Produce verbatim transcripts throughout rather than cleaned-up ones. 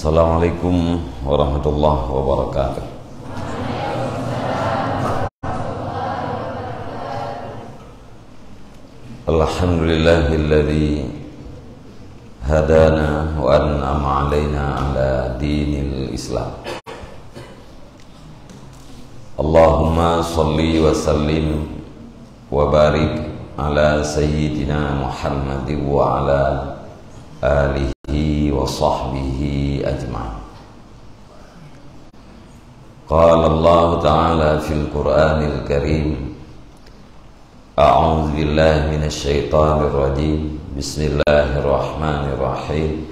Assalamualaikum warahmatullahi wabarakatuh. Alhamdulillahilladzi hadana wa an'ama alaina ala dinil Islam. Allahumma shalli wa sallim wa barik ala sayyidina Muhammadin wa ala alihi wa sahbihi ajma'in. Qala Allah Ta'ala fil Qur'anil Karim, a'udzu billahi minasy syaithanir rajim. Bismillahirrahmanirrahim.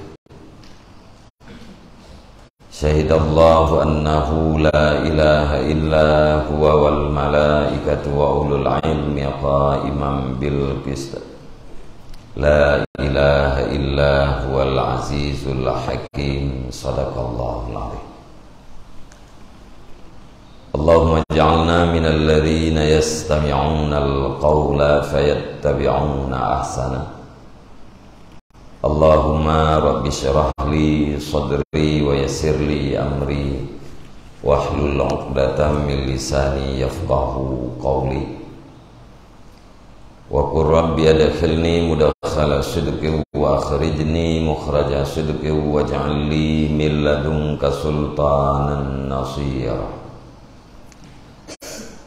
Syahidallahu annahu la ilaha illa huwa wal malaikatu wa ulul ilmi qaiman bil qist. La ilaha illa huwal azizul hakim. Sadaqallahul azim. Allahumma ij'alna minal ladzina yastami'unal qaula fayattabi'una ahsana. Allahumma rabbi syrah li sadri wa yassir li amri wahlul 'uqdatam min lisani yafqahu qawli. Wa qur rabbi adkhilni mudkhala sidqin wa akhrijni mukhraja sidqin waj'al li min ladunka sultanan nasira.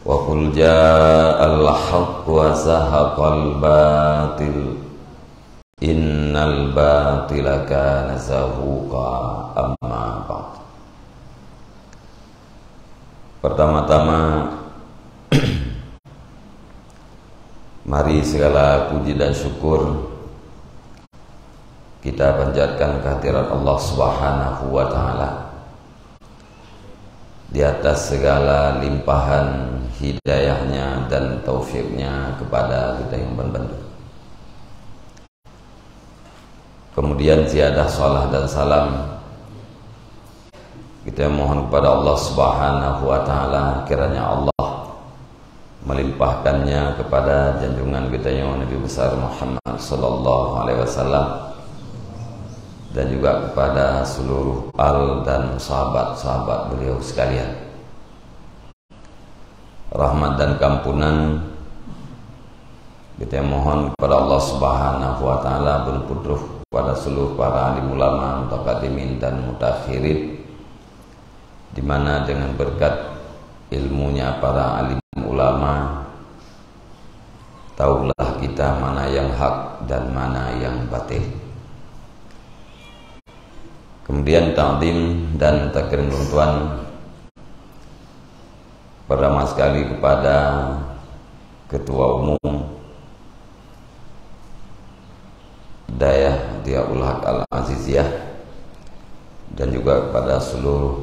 Wa qul ja'al haqq wa zahaqal batil. Innal batila kana zahuqa, amma ba'd. Pertama-tama, mari segala puji dan syukur kita panjatkan kehadirat Allah Subhanahu wa Ta'ala di atas segala limpahan hidayahnya dan taufiknya kepada kita yang bantu. Kemudian ziyadah salah dan salam kita mohon kepada Allah Subhanahu wa Ta'ala, kiranya Allah melimpahkannya kepada junjungan kita yang Nabi besar Muhammad sallallahu alaihi wasallam dan juga kepada seluruh al dan sahabat-sahabat beliau sekalian. Rahmat dan keampunan kita mohon kepada Allah Subhanahu wa Ta'ala, beuneuputroh kepada seluruh para alim ulama, mutaqaddimin dan mutakhirin, di mana dengan berkat ilmunya para alim ulama, tahulah kita mana yang hak dan mana yang batil. Kemudian takdim dan takrim lôn tuan, pertama sekali kepada Ketua Umum Dayah Diyaul Haq Al-Aziziyah dan juga kepada seluruh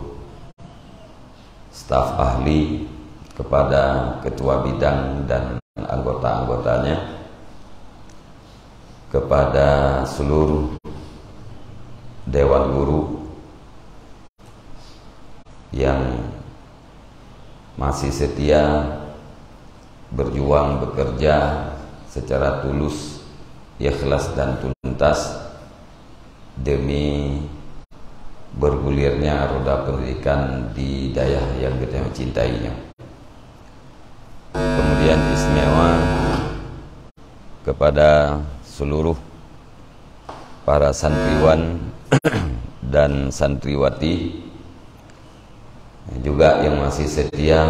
staf ahli, kepada ketua bidang dan anggota-anggotanya, kepada seluruh dewan guru yang masih setia berjuang bekerja secara tulus, ikhlas dan tuntas demi bergulirnya roda pendidikan di dayah yang kita cintai nyoe. Kemudian istimewa kepada seluruh para santriwan dan santriwati juga yang masih setia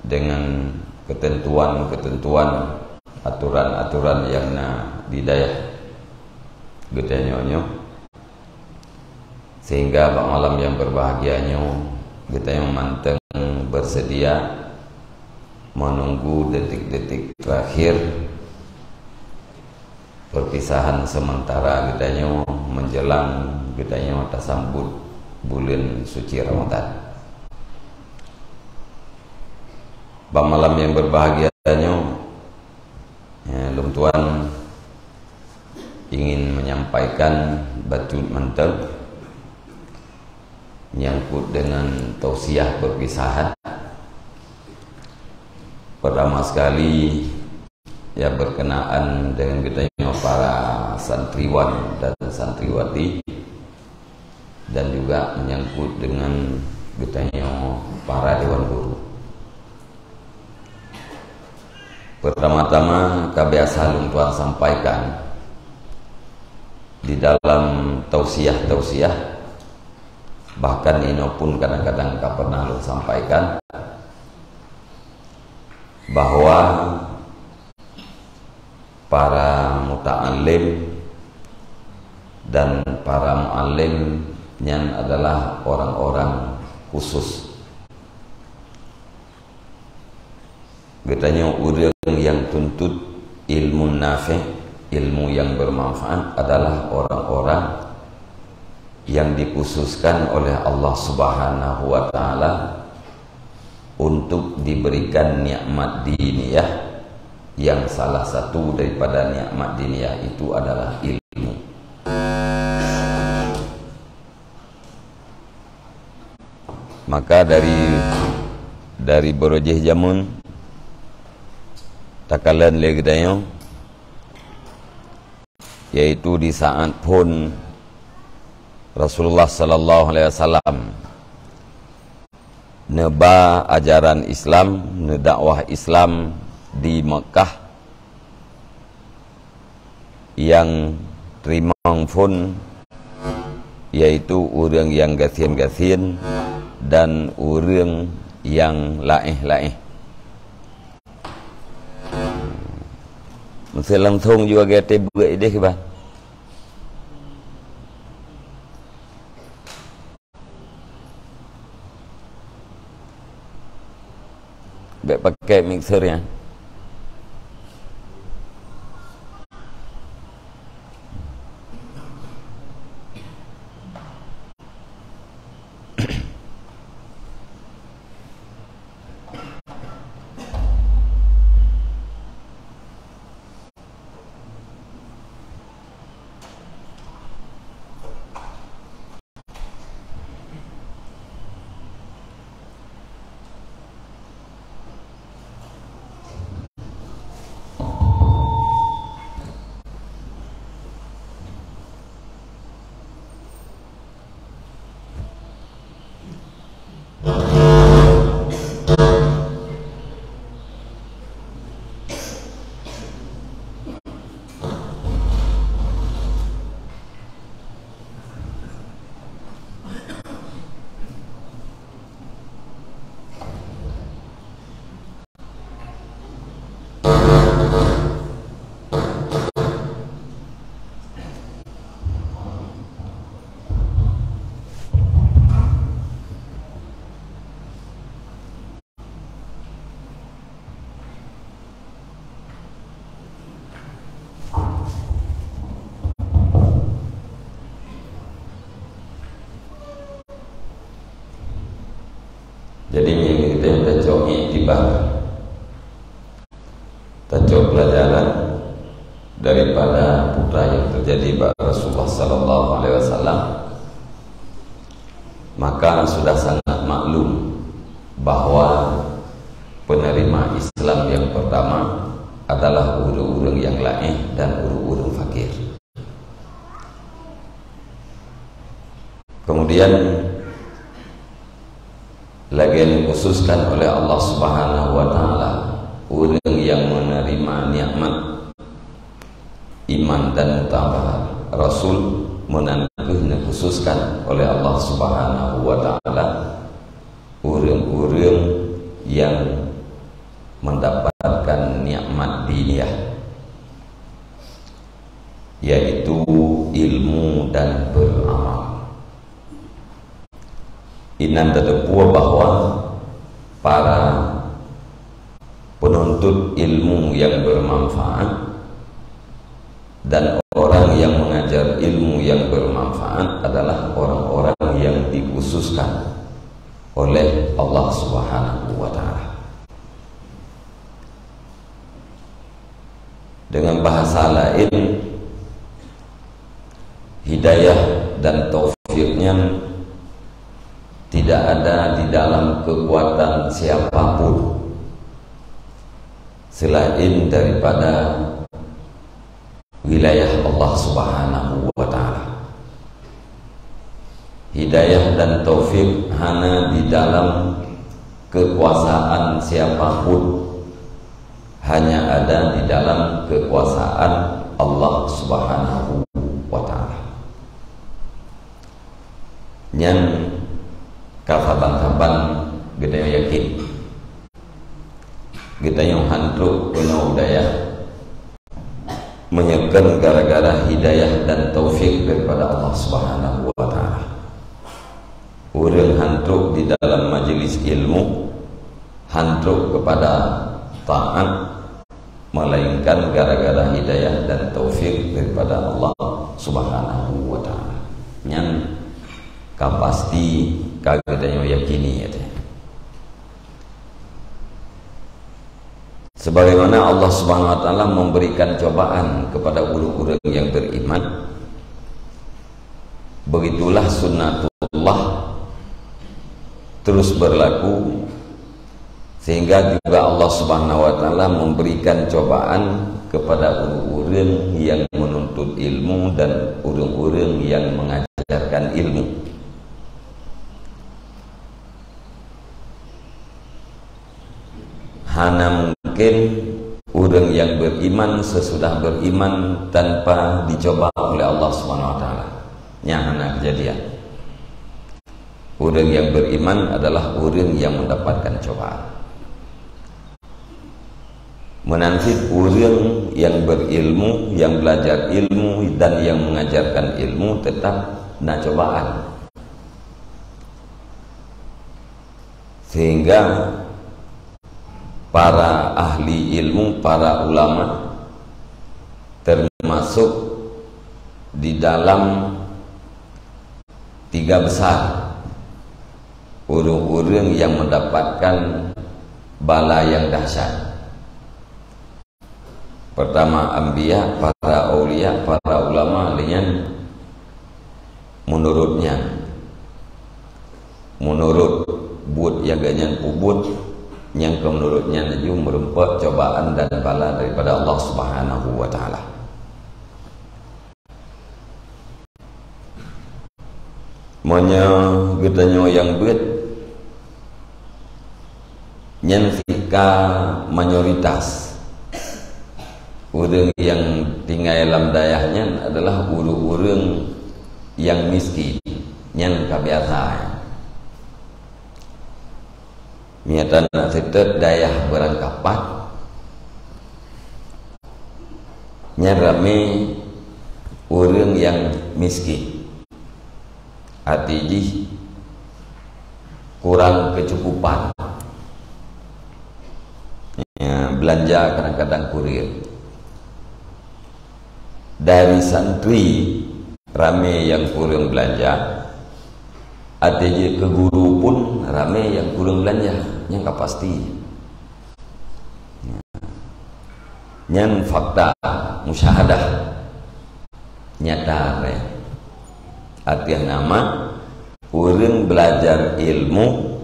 dengan ketentuan-ketentuan, aturan-aturan yang na di dayah geutanyoe nyoe. Sehingga bak malam yang berbahagia nyoe, geutanyoe manteng bersedia menunggu detik-detik terakhir perpisahan sementara geutanyoe menjelang geutanyoe tasambut buleuen suci Ramadan. Bak malam yang berbahagia nyoe, ya, lôn tuan ingin menyampaikan bacut mantong nyangkut dengan tausiah perpisahan. Pertama sekali, ya, berkenaan dengan geutanyoe para santriwan dan santriwati, dan juga menyangkut dengan geutanyoe para dewan guru. Pertama-tama, ka biasa lôn tuan sampaikan di dalam tausiah-tausiah, bahkan inoe pun kadang-kadang ka pernah lôn sampaikan, bahwa para muta'allim dan para muallim nyan adalah orang-orang khusus. Geutanyoe ureuëng nyang tuntut ilmu nafi', ilmu yang bermanfaat adalah orang-orang yang dikhususkan oleh Allah Subhanahu wa Ta'ala untuk diberikan nikmat diniyah, yang salah satu daripada nikmat diniyah itu adalah ilmu. Maka dari, dari barojih jameun takalon lé geutanyoe, yaitu di saat phon Rasulullah sallallahu alaihi wasallam neuba ajaran Islam, neudakwah Islam di Mekkah, nyang teurimong phon, yaitu ureuëng nyang gasien-gasien dan ureuëng nyang laéh-laéh. Meusé langsong jua gata beuet idéh kiban. Bèk pakai mixer ya. Jadi, meunyoe geutanyoe tacok iktibar, tacok pelajaran daripada peue nyang terjadi bak Rasulullah sallallahu alaihi wasallam, maka sudah sangat maklum bahwa penerima Islam yang pertama adalah ureuëng-ureuëng nyang laéh dan ureuëng-ureuëng fakir. Kemudian, lagée dikhususkan oleh Allah Subhanahu wa Ta'ala, ureuëng nyang menerima nikmat iman dan mutaba'ah Rasul, meunan kheueh dikhususkan oleh Allah Subhanahu wa Ta'ala ureuëng-ureuëng nyang mendapatkan nikmat diniyah, yaitu ilmu dan beramal. Inan tateupeue bahwa para penuntut ilmu yang bermanfaat dan orang yang mengajar ilmu yang bermanfaat adalah orang-orang yang dikhususkan oleh Allah Subhanahu wa Ta'ala. Dengan bahasa lain, hidayah dan taufik nyan tidak ada di dalam kekuatan siapapun selain daripada wilayah Allah Subhanahu wa Ta'ala. Hidayah dan taufik hana di dalam kekuasaan siapapun, hanya ada di dalam kekuasaan Allah Subhanahu wa Ta'ala. Nyan ka saban-saban geutanyoe yakin. Geutanyoe han trok keunoe u dayah meunyoe kon gara-gara hidayah dan taufik daripada Allah Subhanahu wa Ta'ala. Ureuëng han trok di dalam majlis ilmu, han trok kepada taat, melainkan gara-gara hidayah dan taufik daripada Allah Subhanahu wa Ta'ala. Nyan ka pasti, ka geutanyoe yakini, ya teh. Sebagaimana Allah Subhanahu wa Ta'ala memberikan cobaan kepada ureuëng-ureuëng yang beriman, begitulah sunnatullah terus berlaku, sehingga juga Allah Subhanahu wa Ta'ala memberikan cobaan kepada ureuëng-ureuëng yang menuntut ilmu dan ureuëng-ureuëng yang mengajarkan ilmu. Hana mungkin ureuëng yang beriman sesudah beriman tanpa dicoba oleh Allah Subhanahu wa Ta'ala. Nyan hana kejadian. Ureuëng yang beriman adalah ureuëng yang mendapatkan cobaan. Meunan cit ureuëng yang berilmu, yang belajar ilmu dan yang mengajarkan ilmu tetap na cobaan. Sehingga para ahli ilmu, para ulama termasuk di dalam tiga besar ureuëng-ureuëng yang mendapatkan bala yang dahsyat. Pertama anbiya, para aulia, para ulama, lheueh nyan menurut nyan. Menurut buet nyang geuhnyan peubuet, nyang keu menurut nyan laju meureumpok cobaan dan bala daripada Allah Subhanahu wa Ta'ala. Meunyoe geutanyoe nyang beuet, nyan sika mayoritas ureuëng nyang tinggai lam dayah nyan adalah ureuëng-ureuëng nyang miskin, nyan ka biasa. Meunyoe tanak seutôt dayah beurangkapat, nyan ramé ureuëng nyang miskin. Até jih kurang keucukupan. Ya, beulanja kadang-kadang kureueng. Dari santri ramé nyang kureueng beulanja, até jih keu guru pun ramé nyang kureueng beulanja, nyang ka pasti. Nyan fakta musyahadah nyata, eh. Ateueh nama ureuëng belajar ilmu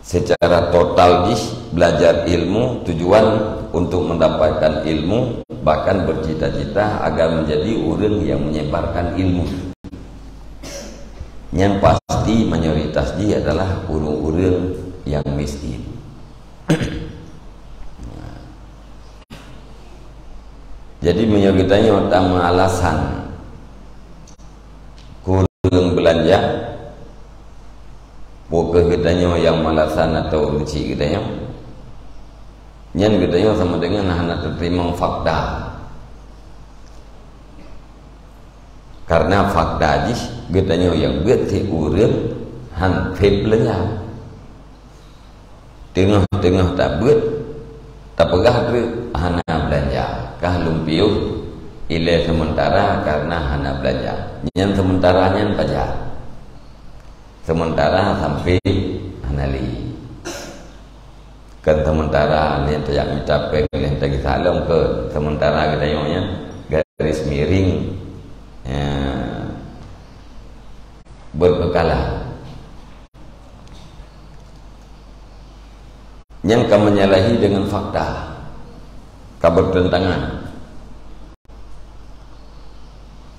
secara total jih, belajar ilmu tujuan untuk mendapatkan ilmu, bahkan bercita-cita agar menjadi ureuëng yang menyebarkan ilmu. Nyan pasti mayoritas jih adalah ureuëng-ureuëng nyang miskin. Jadi meunyoe geutanyoe tameualasan kureueng beulanja, peu kheueh geutanyoe nyang malasan atau ureuëng chik geutanyoe, nyan geutanyoe sama dengan hana teurimong fakta. Karena fakta jih geutanyoe nyang beuet si ureuëng han sép beulanja. Teungoh-teungoh tabeuet, tapeugah treuk hana beulanja, kah lôn piôh ilée seumeutara karena hana beulanja. Nyan seumeutara nyan pajan? Seumeutara sampoe hana lé. Kan seumeutara nyan tajak mita péng, nyan tagisa lom keu seumeutara geutanyoe nyan garis miring, ya, berkekalan. Nyang ka menyalahi dengan fakta, ka bertentangan.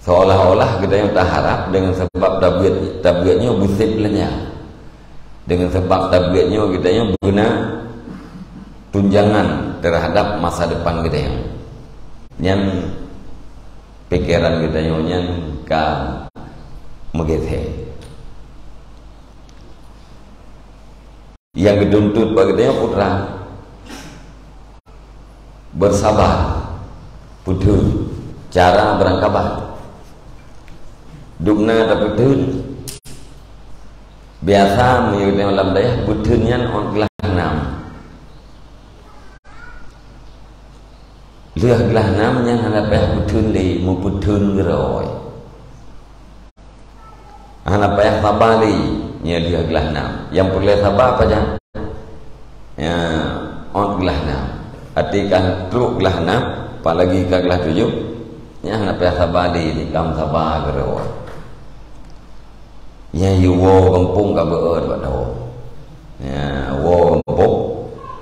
Seolah-olah geutanyoe taharap deungon sabab tabiet, tabiet nyoe beusép lé nyan. Deungon sabab tabiet nyoe geutanyoe beuna tunjangan terhadap masa depan geutanyoe. Nyan pikeran geutanyoe nyan ka meugeusé. Nyang geutuntut bak geutanyoe putra, beusaba, peutheun, cara beurangkaban. Dubna tapeutheun. Biasa meunyoe geutanyoe lam dayah, peutheun nyan ôn glah nam. Lheueh glah nam nyan hana payah peutheun lé, meupeutheun keudroe. Hana payah saba lé, nyan lheueh glah nam. Nyang peureulée saba pajan? Ya, ôn glah nam. Até ka trok glah nam, apalagi ka glah tujoh, nyan hana payah saba lé, dikam saba keudroe. Nyan yue woe gampông ka beu-ôt bak dawa. Nyan woe gampông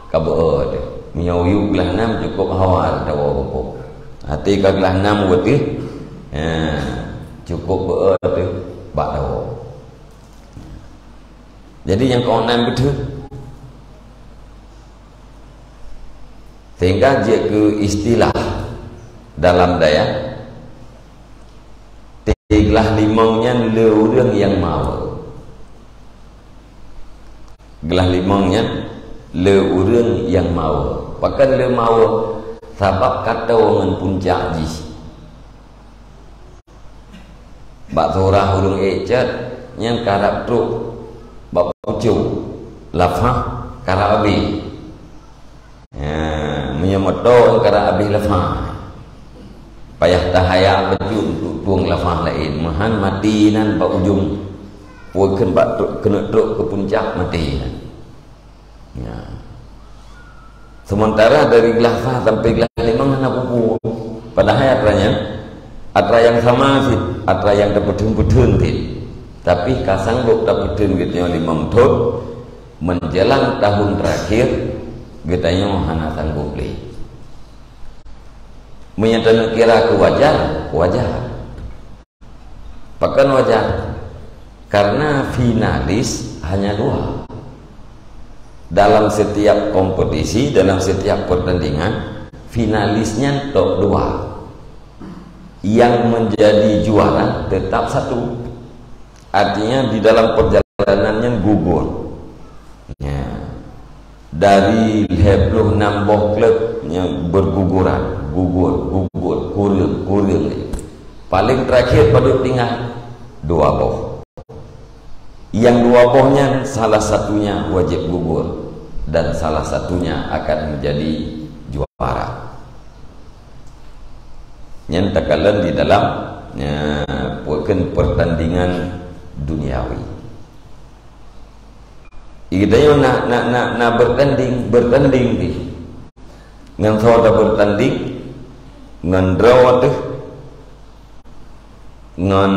ka beu-ôt. Meunyoe yue glah nam cukôp hawa dawa gampông. Até ka glah nam weueh, nyan cukôp beu-ôt bak dawa. Jadi nyang keunan beutôi. Sehingga jeuet keu istilah dalam dayah, glah limong nyan le ureuëng nyang mawe. Glah limong nyan le ureuëng nyang mawe. Pakon le mawe? Sabab ka toe ngon puncak jih. Bak surah ureuëng ék cot, nyan karab trok bak pucôk, lafah karab abéh. Ha, meunyoe moto karab abéh lafah, payah tahayang bacut untuk tueng lafah laén. Meuhan maté nan bak ujong, peue kheun bak trok, keuneuk trok keu puncak maté nan. Ya. Sementara dari glah sa sampai glah limong hana peue-peue. Padahai atra nyan, atra nyang sama cit, atra nyang tapeutheun-peutheun cit. Tapi ka sanggob tapeutheun geutanyoe limong thon, menjelang tahun terakhir geutanyoe hana sanggob lé. Meunyoe taneuk kira keu wajar, wajar. Pakon wajar? Karena finalis hanya dua. Dalam setiap kompetisi, dalam setiap pertandingan, finalisnya top dua. Yang menjadi juara tetap satu. Artinya, di dalam perjalanan nyan gugur. Ya. Dari lhée ploh nam boh klub nyang berguguran, gugur, gugur, kureueng, kureueng. Paling terakhir padub tinggai dua boh. Yang dua boh nyan salah satunya wajib gugur dan salah satunya akan menjadi juara. Nyan takalon di dalam, ya, bukan pertandingan duniawi. Geutanyoe na, na, na, na bertanding, bertanding jih. Ngon soe tabertanding? Ngon droe teuh. Ngon,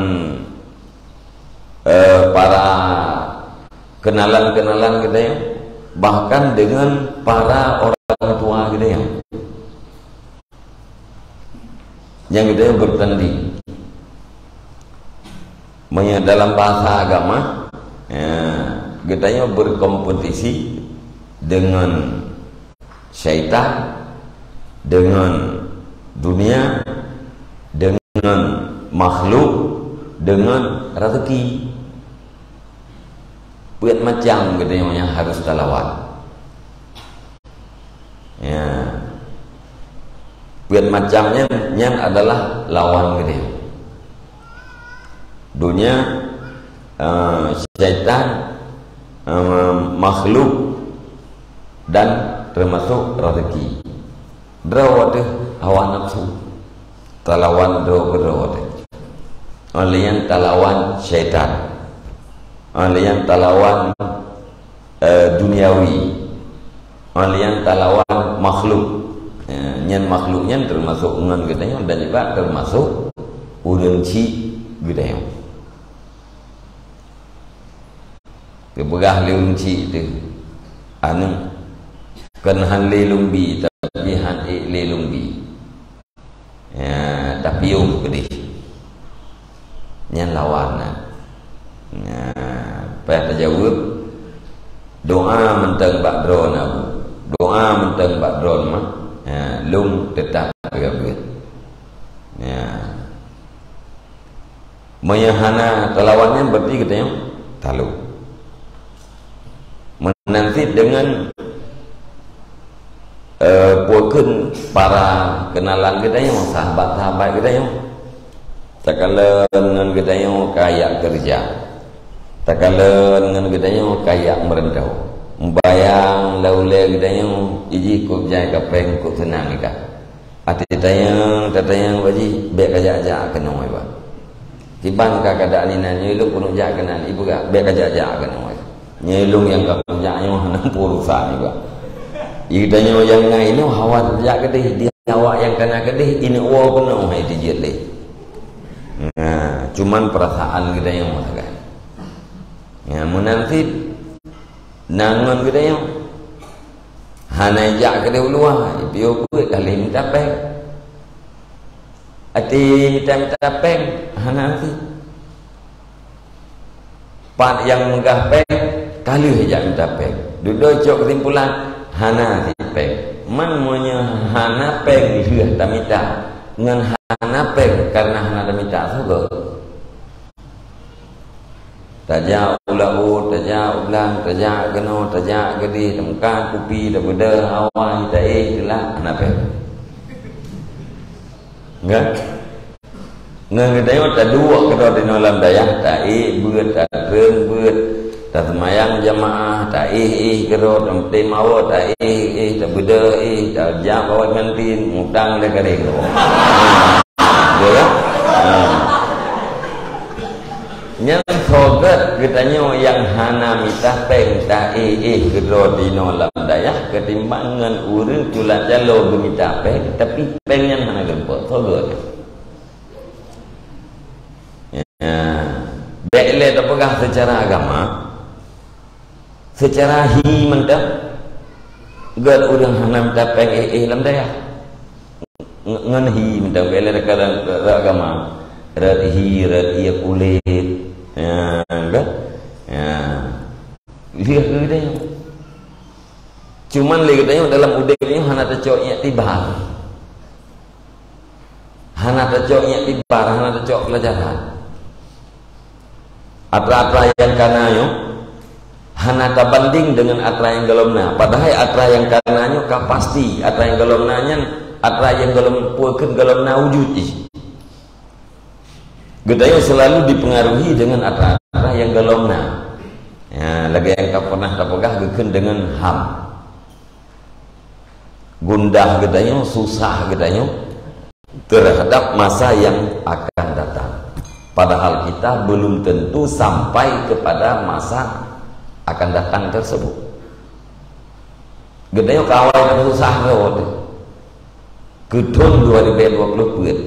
eh, para kenalan-kenalan geutanyoe. Bahkan dengan para orang tua geutanyoe. Nyang geutanyoe bertanding. Meunyoe dalam bahasa agama, ya, geutanyoe berkompetisi dengan syaitan, dengan dunia, dengan makhluk, dengan rezeki. Peuet macam geutanyoe nyang harus talawan. Ya. Peuet macam nyan, nyan adalah lawan geutanyoe. Dunia, eh, syaitan, eh, makhluk, dan termasuk rezeki. Droe teuh hawa nafsu. Talawan droe keudroe teuh. Óh lheueh nyan talawan syaitan. Óh lheueh nyan talawan, eh, duniawi. Óh lheueh nyan talawan makhluk. Eh, nyan makhluk nyan termasuk ngon geutanyoe dan juga termasuk ureuëng chik geutanyoe. Geupeugah lé ureuëng chik teuh, "Aneuëk, kon han lé lôn bi, tapi han ék lé lôn bi." Ya, tapiôh keudeh. Nyan lawan na. Nah, payah tajaweueb, doa mantong bak droe na, Bu. Doa mantong bak droe mah. Ya, lôn teutap peugah beuet. Ya. Meunyoe hana talawan nyan, berarti geutanyoe talo. Meunan cit deungon, eh, peue kheun para keunalan geutanyoe, sahabat-sahabat geutanyoe. Takalon ngon geutanyoe ka jak keureuja. Takalon ngon geutanyoe ka jak meureuntoe. Mubayang lam ulée geutanyoe, iji kôb jai ka péng, kôb seunang ika. Até tanyong, tatanyong, "Pak Ji, bék kajak-jak keunoe, Pak." Kiban ka keuadaan inan nyoe, ilôn keuneuk jak keunan, ipeugah, "Bék kajak-jak keunoe." Nyoe ilôn nyang ka kujak nyoe hana peue urusan, Pak. Itanyoe nyang na inoe hawa jak keudeh, di awak nyang kana keudeh, ineuk woe keunoe hai tijeuet lé. Nah, cuman peurasaan geutanyoe sagai. Nah, meunan cit, na ngon geutanyoe. Hana jak keudeh u luwa, ipiôh beuet ka lheueh mita péng. Até mita-mita péng, hana até. Pat nyang meugah péng, ka lheueh jak mita péng. Dudoe cok keusimpulan, hana até péng. Man meunyoe hana péng lheueh tamita, ngon hana péng kareuna hana tamita, soe göt? Tajak u laôt, tajak u blang, tajak keunoe, tajak keudeh, tameukat kupi, tabeudôh awai, taéh, teulat, hana péng. Kan? Ngon geutanyoe taduek keudroe tinoe lam dayah, taéh beuet, tatreun beuet, taseumayang jamaah, taéh-éh keudroe, tameutém awai, taéh-éh, tabeudôh éh, tajak bak awai kantin, mutang lé karéng. Beutôi kan? Ha. Nyan soe göt geutanyoe nyang hana mita péng taéh-éh keudroe tinoe lam dayah ketimbang ngon ureuëng tulat jaloe geumita péng, tapi péng nyan hana geureumpok. Soe göt? Ya. Bék lé tapeugah seucara agama. Seucara hi mantong, göt ureuëng hana mita péng éh-éh lam dayah. Ng-, ngon hi mantong, bèk lé rot agama. Rot hi, rot ié kulét. Ya, kan? Ya. Lheueh geutanyoe. Cuman lé geutanyoe dalam udép nyoe hana tacok iktibar. Hana tacok iktibar, hana tacok peulajaran. Atra-atra nyang kana nyoe hana tabandeng deungon atra nyang gohlom na. Padahai atra nyang kana nyoe ka pasti, atra nyang gohlom na nyan, atra nyang gohlom peue kheun gohlom na wujud jih. Geutanyoe seulalu dipengaruhi deungon atra-atra nyang gohlom na. Ya, lagèe nyang ka pernah tapeugah geukheun deungon ham. Gundah geutanyoe, susah geutanyoe terhadap masa yang akan datang. Padahal kita belum tentu sampai kepada masa akan datang tersebut. Geutanyoe ka awai susah nyoe keu thon dua ribu dua puluh peuet.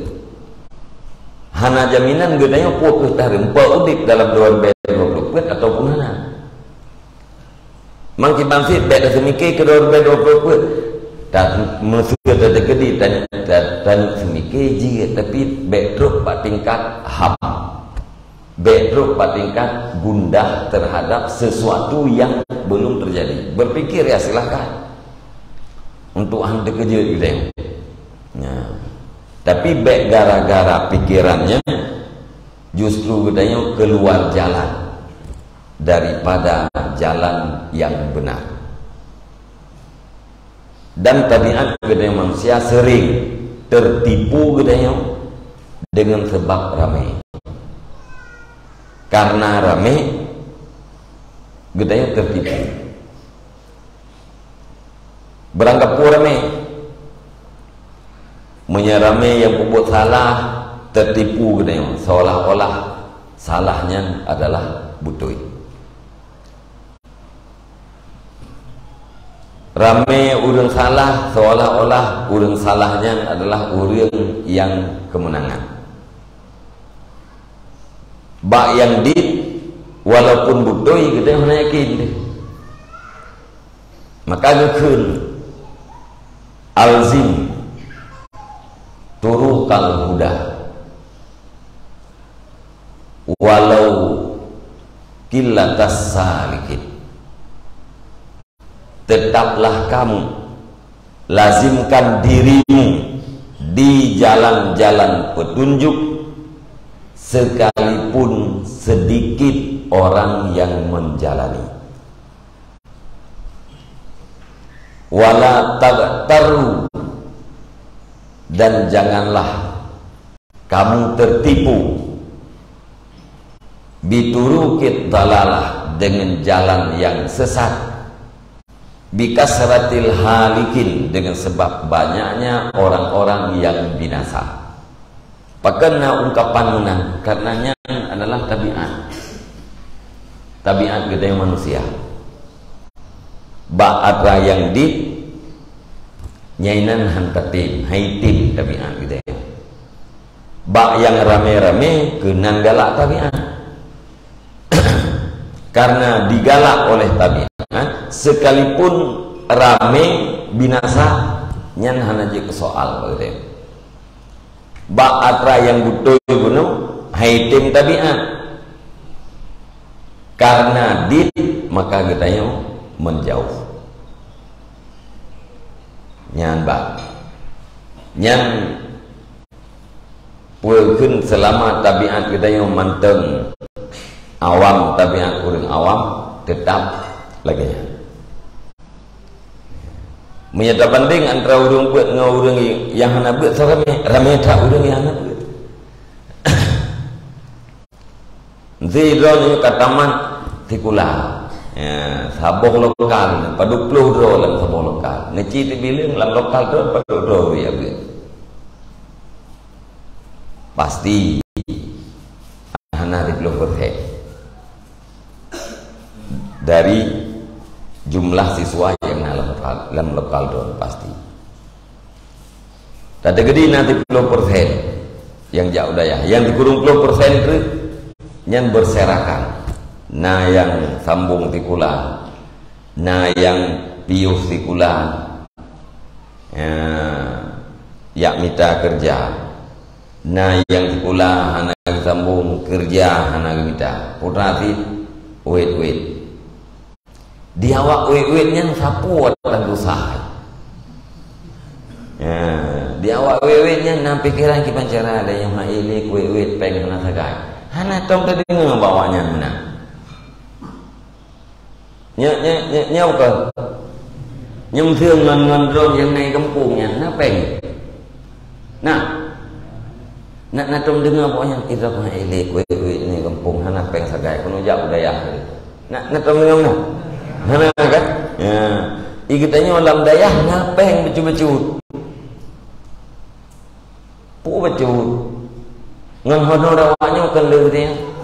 Hana jaminan geutanyoe peue keuh tareumpa udép dalam dua ribu dua puluh peuet ataupun hana. Mangkiban cit bèk taseumike keu dua ribu dua puluh peuet. Ta-, meuseu takeudi tan-, ta-, taneuk seumike jih, tapi bèk trok bak tingkat ham. Bèk trok bak tingkat gundah terhadap sesuatu yang belum terjadi. Berpikir ya silahkan. Untuk hana teukeujot geutanyoe. Nah, tapi bèk gara-gara pikiran nyan justru geutanyoe keluar jalan daripada jalan yang benar. Dan tabiat geutanyoe manusia sering tertipu geutanyoe dengan sebab ramé. Karena ramé, geutanyoe tertipu. Beurangkapeue ramé. Meunyoe ramé nyang peubuet salah, tertipu geutanyoe, seolah-olah salah nyan adalah beutôi. Ramé ureuëng salah, seolah-olah ureuëng salah nyan adalah ureuëng nyang keumeunangan. Bak nyang dit, walaupun beutôi, geutanyoe hana yakin deh. Maka geukheun, "Alzim turuqal huda." Walau qillatas salikin. Tetaplah kamu lazimkan dirimu di jalan-jalan petunjuk, sekalipun sedikit orang yang menjalani. Wala taghtarru, dan janganlah kamu tertipu, bituruqid dalalah, dengan jalan yang sesat, bikasratil halikin, dengan sebab banyaknya orang-orang yang binasa. Pakon na ungkapan meunan? Karena nyan adalah tabiat. Tabiat geutanyoe manusia. Bak atra nyang dit, nyang inan han tatem, han item tabiat geutanyoe. Bak nyang ramé-ramé, keunan galak tabiat. Karena digalak oleh tabiat, sekalipun ramé binasa, nyan hana jeuet keu soal, kata. Bak atra nyang beutôi bunoe, han item tabiat. Karena dit, maka geutanyoe menjauh. Nyan bak. Nyan peue kheun, selama tabiat geutanyoe mantong awam, tabiat ureuëng awam, tetap lagée nyan. Meunyoe tabandeng antara ureuëng beuet ngon ureuëng nyang hana beuet, ramé, ramé that ureuëng nyang hana beuet. Sidroe nyoe ka tamat sikula. Ya, saboh lokal, padub ploh droe lam saboh lokal. Neuci teubileung lam lokal droe padub droe ureuëng nyang beuet. Pasti hana di ploh persen dari jumlah siswa nyang na lam lokal, lam lokal droe pasti. Teukeudi na siploh persen nyang jak u dayah, nyang sikureueng ploh persen tu nyan berserakan. Na nyang sambong sikula, na nyang piôh sikula, ya, jak mita keureuja. Na nyang sikula hana geusambong, keureuja hana geumita. Putra cit, wét-wét. Di awak wét-wét nyan sapeue atan susah. Ya, di awak wét-wét nyan na pikeran kiban cara lé nyang hai lé wét-wét péng hana sagai. Hana tom teudeungoe bak awak nyan meunan. Nya, nya, nya, nya bukan. Nyang seueng ngon, ngon droe nyang nai gampông nyan, na péng. Nah. Nak na tom deungoe bak awak nyan, "Idroe hai lé wét-wét nai gampông hana péng sagai, keuneuk jak u dayah." Nak, na tom deungoe meunan? Hana kan? Ya. I geutanyoe lam dayah na péng bacut-bacut. Peue bacut? Ngon honor awak nyoe kan lé geutanyoe.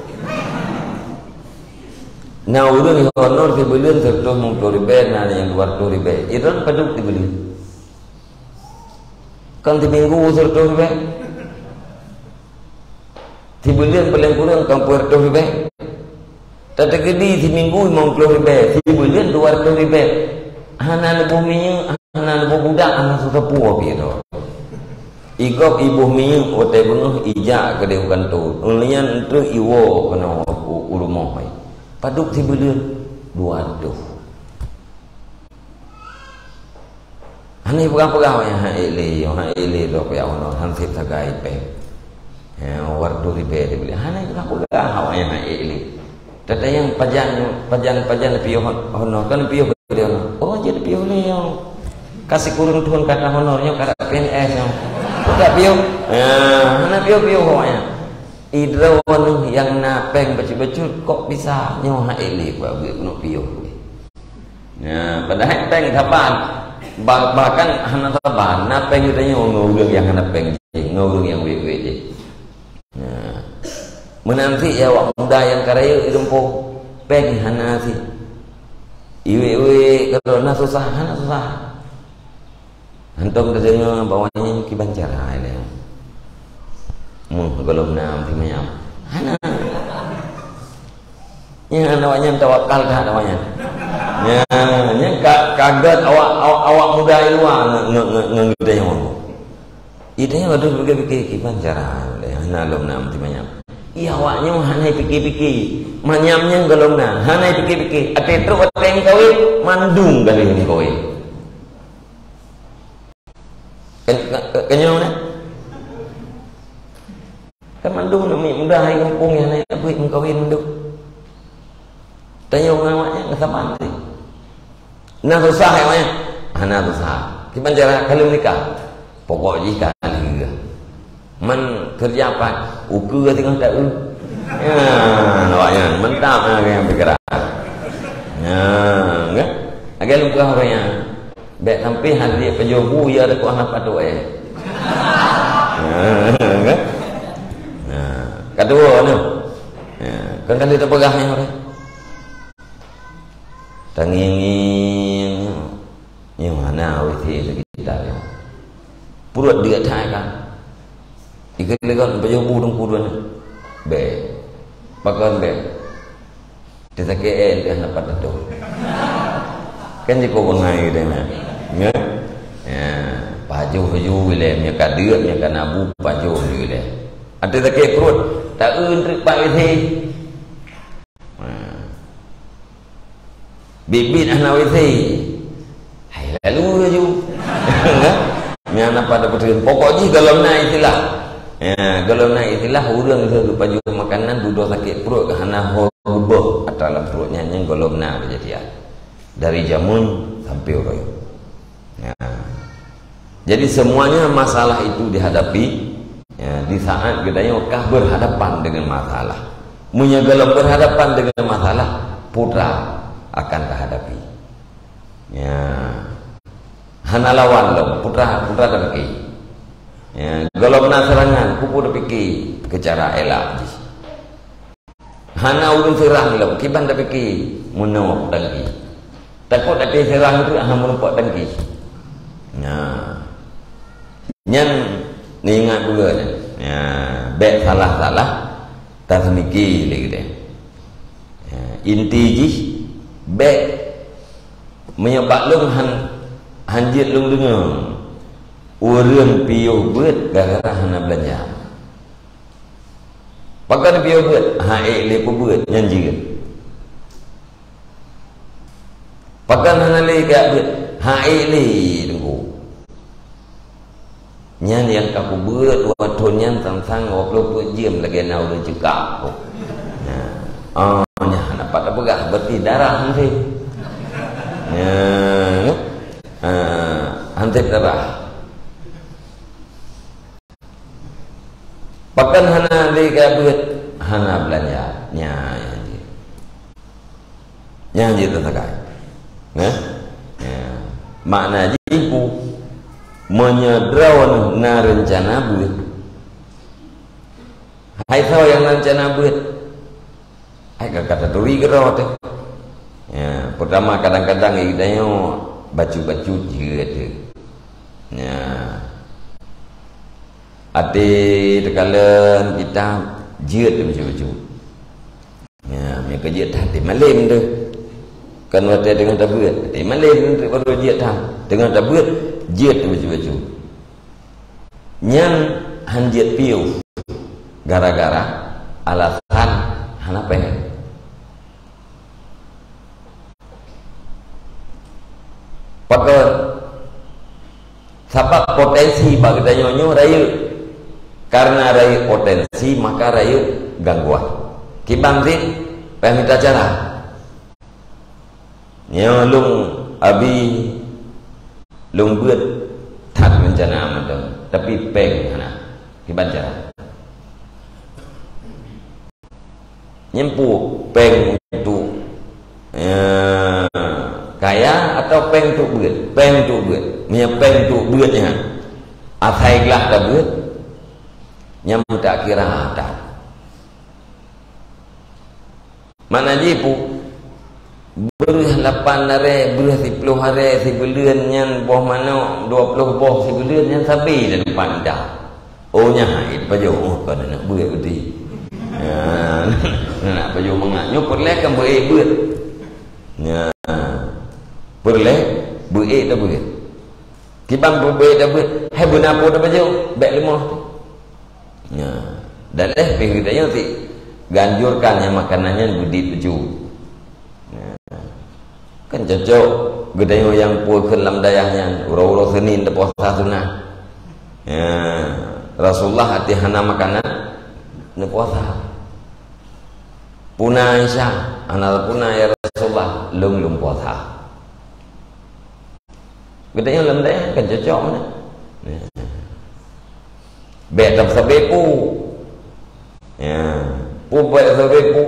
Na ureuëng honor sibuleuen seratus lima puluh ribèe, na nyang dua ratus ribèe. Idroe padub sibuleuen? Kan siminggu seratus ribèe. Sibuleuen paléng kureueng kan peuet ratus ribèe. Teukeudi siminggu limong ploh ribèe, sibuleuen dua ratus ribèe. Hana leuboh minyeuk, hana leuboh budak, hana sapeue pih droe. I gob iboh minyeuk watèe beungoh ijak keudéh u kantô. Ulôn nyan treuk iwoe keunoe u, u rumoh hai. Padub sibuleuen dua ratus. Hana peugah-peugah, "Nyang han ék lé, nyang han ék lé droe pih honor, han sép sagai péng. Nyang dua ratus ribèe dibeuli." Hana peugah-peugah awak nyang han ék lé. Teuka nyang pajan, pajan, pajan piôh hon-, honor, kan piôh dia honor. Oh, jadi piôh lé nyoe. Ka sikureueng thôn ka tahonor nyoe, ka P N S nyoe. Peugah piôh. Ya, hana piôh-piôh awak nyan. Idroe nyang na péng bacut-bacut, kok bisa nyoe han ék lé buat buet keuneuk piôh. Ya, padahai péng saban. Ba-, bahkan hana saban, na péng geutanyoe ngon ureueng nyang hana péng jih, ngon ureueng nyang wét-wét jih. Ya. Meunan cit ya awak muda nyang ka rayeuk i gampông, péng hana cit. I wét-wét, kalau na susah, hana susah. Hantom teudeungoe bahwa nyan kiban cara ilèe. Meuh, gohlom na meusimanyam. Hana. Nyan awak nyan tawakal that awak nyan. Nyan, nyan ka, ka gèt awak, awak, awak muda i luwa nge-, nge-, nge-, ngon geutanyoe. Geutanyoe harôh pikir-pikir kiban cara ilèe. Hana lom na meusimanyam. awak nyoe hana pike-pike. Manyam nyang gohlom na, hana pike-pike. Até trok até meukawen, mandum ka lheueh meukawen. Kan, kan, kan nyoe na? Kan mandum aneuk miet muda hai gampông nyang hana buet meukawen mandum. Tanyoe ngon awak nyan saban teuh. Na susah awak nyan? Hana susah. Kiban cara ka lheueh meunikah? Pokok jih ka lheueh. Man keureuja pat, ukeue teungoh taeu. Ya, awak nyan mantap na nyang pikiran. Ya, kan? Lagèe lôn peugah awak nyan. Bèk sampé hana jeuet pajoh bu, ya, takot hana patut, eh. Nah, kan? Nah, ka dua tu. Ya, kan kali tapeugah nyoe, orang. Tangieng-ngieng nyoe. Nyoe hana W C sekitar nyoe. Pruet diat that kan. Ikeu leugon pajoh bu teungku dua nyoe. Bèk. Pakon bèk. Teusakét eh, dah dapat tutoe. Kan jiko bangai dia nak. Ya? Ya, pajoh ju ilèe, meunyo ka deuek, meunyo ka na bu, pajoh ju ilèe. Até sakét pruet, taeu treuk pat W C. Ha. Biet-biet hana W C. Hai lalu laju. Nyan apa dah beutôi. Pokok jih gohlom na istilah. Ya, gohlom na istilah ureueng lheueh geupajoh makanan dudoe sakét pruet hana ho reubah atra lam pruet nyan, nyan gohlom na keujadian. Dari jameun sampai uroe nyoe. Ya. Jadi semuanya masalah itu dihadapi, ya, di saat geutanyoe ka berhadapan dengan masalah. Meunyo gohlom berhadapan dengan masalah, putra akan terhadapi. Ya. Hana lawan lom, putra, putra tapike. Ya, gohlom na serangan, pupu tapike keu cara elak jih. Hana ureueng seurang lom, kiban tapike meunoe tangki. Takot até seurang tu hana meurumpok tangki. Nah. Nyan neuingat beugöt nyan. Ya, bèk salah-salah taseumike lé geutanyoe. Ya, inti jih bèk meunyoe bak lôn han, han jeuet lôn deungoe ureueng piôh beuet gara-gara hana beulanja. Pakon piôh beuet? Ha ék lé peubeuet nyan jeuet. Pakon hana lé keu beuet? Ha ék lé teungku. Nyan nyang ka peubeuet dua thon nyan sang-sang dua ploh peuet jeuem lagèe na ureueng cekak. Nah, oh, nyan hana pat tapeugah, berarti darah han sép. Nyan, ah, han sép darah. Pakon hana lé keu beuet? Hana beulanja. Nyan, nyan jih. Nyan jih teusagai. Nah? Ya. Makna jih pu, meunyoe droeneuh na reuncana beuet. Hai soe nyang na reuncana beuet? Hai ka, ka taturi keudroe teuh. Ya, peutama kadang-kadang geutanyoe bacut-bacut jeuet teuh. Ya. Até teukalon kita jeuet teuh bacut-bacut. Ya, meunyoe ka jeuet that, até malém teuh. Kan watèe teungoh tabeuet, até malém teuh baru jeuet that. Teungoh tabeuet, jeuet teuh bacut-bacut. Nyan han jeuet piôh gara-gara alasan hana péng. Pakon? Sabab potensi bak geutanyoe nyoe rayeuk. Karena rayeuk potensi, maka rayeuk gangguan. Kiban cit, payah mita cara. Nyoe lôn abi lôn beuet that reuncana mantong, tapi péng hana. Kiban cara? Nyan pu péng untuk, ya, kaya atau péng untuk beuet? Péng untuk beuet. Meunyoe péng untuk beuet nyan, asai glah tabeuet, nyan meutakira that. Makna jih pu, breuh lapan aré, breuh siploh aré sibuleuen nyan boh manok, dua ploh boh sibuleuen nyan sabe dah dapat dah. Oh, nyan hai pajoh, oh, kon aneuk beuet beutôi. Ya, aneuk pajoh mangat. Nyoe peureulèe kan beuet beuet. Ya, peureulèe beuet dah beuet. Kiban beuet dah beuet, hai beuna po dah pajoh, bèk leumoh. Ya, dan leh pih geutanyoe ti Geuanjurkan nyang makanan nyan beudit laju. Nah, kan cocok geutanyoe nyang peue kheun lam dayah nyan, uroe-uroe Senin teupuasa sunat. Ya, Rasulullah até hana makanan, neupuasa. Puna Aisyah, hana puna, "Ya Rasulullah, lôn lôn puasa." Geutanyoe lam dayah kan cocok meunan. Ya. Bèk tam sabe pu. Ya, pu bèk sabe pu.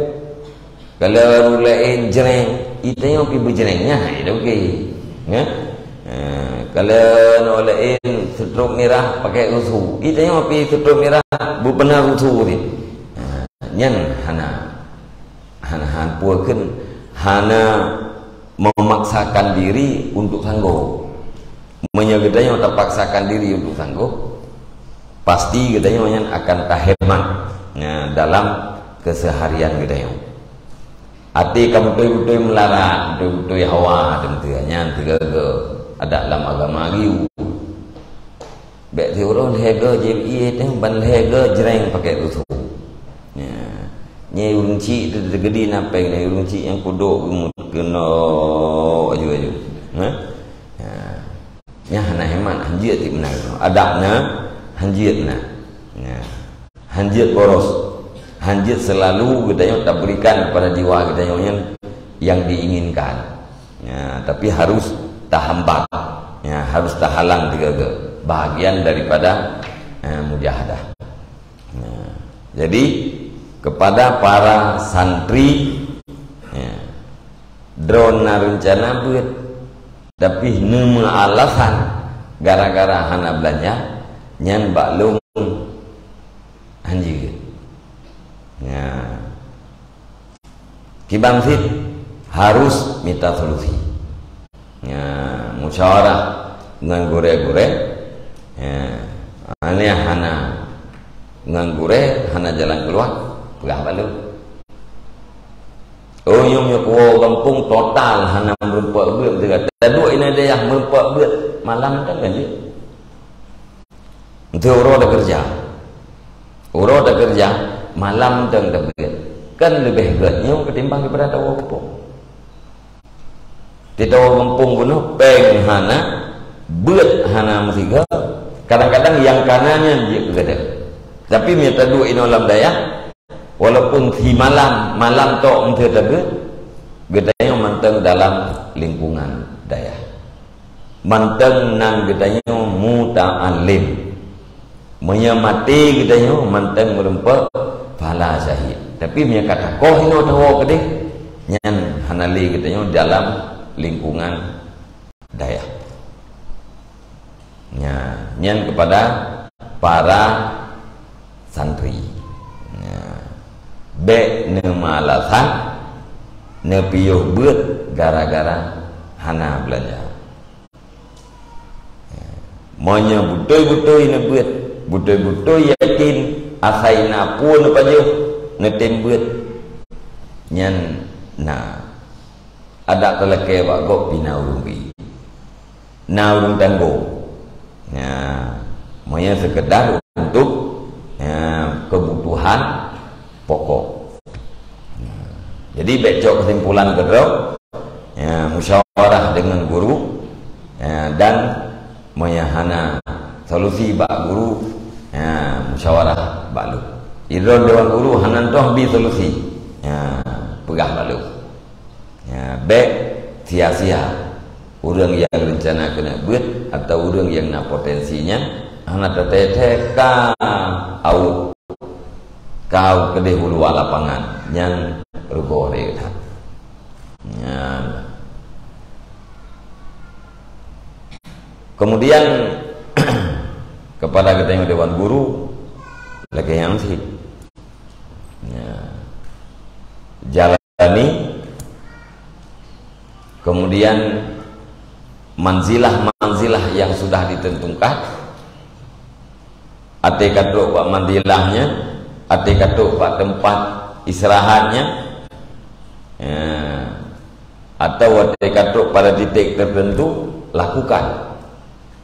Kalau ureueng laén jreng, geutanyoe pih beujreng nyan, hai dah okey. Ya. Ha, kalau ureueng laén seutrop mirah pakai rusu, geutanyoe pih seutrop mirah beupeuna rusu teuh. Ha, nyan hana, hana, hana peue kheun, hana memaksakan diri untuk sanggob. Meunyoe geutanyoe tapaksakan diri untuk sanggob, pasti geutanyoe nyan akan tahemat, ya, dalam keseharian geutanyoe. Até ka beutôi-beutôi meularat, beutôi-beutôi hawa, teunteu nyan teuga-ga adat lam agama geuyue. Bèk siuroe lhèe go jieb ié teuh ban lhèe go jreng pakai rusu. Ya. Nyan ureueng chik teuh teugeudi na péng, nyan ureueng chik nyang kudok geumut keunoe aju-aju. Ha? Ya. Nyan hana hemat, hanjeuet tiep meunan. Adab na, hanjeuet na. Ya. Hanjeuet boros. Hanjeuet selalu geutanyoe taberikan kepada jiwa geutanyoe nyan yang diinginkan. Ya, tapi harus tahambat. Ya, harus tahalang juga ke bahagian daripada, eh, mujahadah. Ya. Jadi, kepada para santri, ya, droe na reuncana beuet, tapi neumeualasan gara-gara hana beulanja, nyan bak lôn hanjeuet. Ya. Kiban cit harus mita solusi. Ya, musyawarah ngon gurèe-gurèe. Ya, aneh hana ngon gurèe, hana jalan keuluwa, peugah bak lôn. Oh, nyoe meunyoe kuwoe gampông total hana meureumpok beuet, teuka taduek inan dayah meureumpok beuet, malam kan kan jeuet. Enteuk uroe takeureuja. Uroe takeureuja, malam teuk tabeuet. Kan leubeh gèt nyoe ketimbang daripada tawoe gampông. Di tawoe gampông bunoe, péng hana, beuet hana meusigoe. Kadang-kadang nyang kana nyan jeuet keu gata. Tapi meunyoe taduek inoe lam dayah, walaupun simalam, malam tok meunteuk tabeuet, geutanyoe mantong dalam lingkungan dayah. Mantong nan geutanyoe muta'allim. Meunyoe maté geutanyoe mantong meureumpok pahala syahid. Tapi meunyoe ka takoh inoe tawoe keudeh, nyan hana lé geutanyoe dalam lingkungan dayah. Nya, nyan kepada para santri. Nya, bèk neumeualasan, neupiôh beuet gara-gara hana beulanja. Meunyoe beutôi-beutôi neubeuet, beutôi-beutôi yakin asai na peue neupajoh, neutem beuet, nyan na. Adak talakèe bak gob pih na ureueng bri. Na ureueng tanggong. Ya, meunyoe seukeudar untuk, ya, kebutuhan pokok. Jadi, bèk cok kesimpulan keudroe, ya, musyawarah dengan guru, ya, dan meunyoe hana solusi bak guru, ya, musyawarah bak lôn. Idroe dewan guru hana toh bi solusi, ya, peugah bak lôn. Ya, bèk sia-sia. Ureueng nyang reuncana keuneuk beuet atau ureueng nyang na potensi nyan hana teuthèe-thèe ka aweuet, ka aweuet keudeh u luwa lapangan, nyan rugoe that. Nyan. Kemudian, kepada geutanyoe dewan guru, lagèe nyan cit. Ya. Jalan ni, kemudian manzilah-manzilah yang sudah ditentukan, até ka trok bak manzilah nyan, até ka trok bak tempat istirahat nyan, ya, atau até ka trok pada titik tertentu, lakukan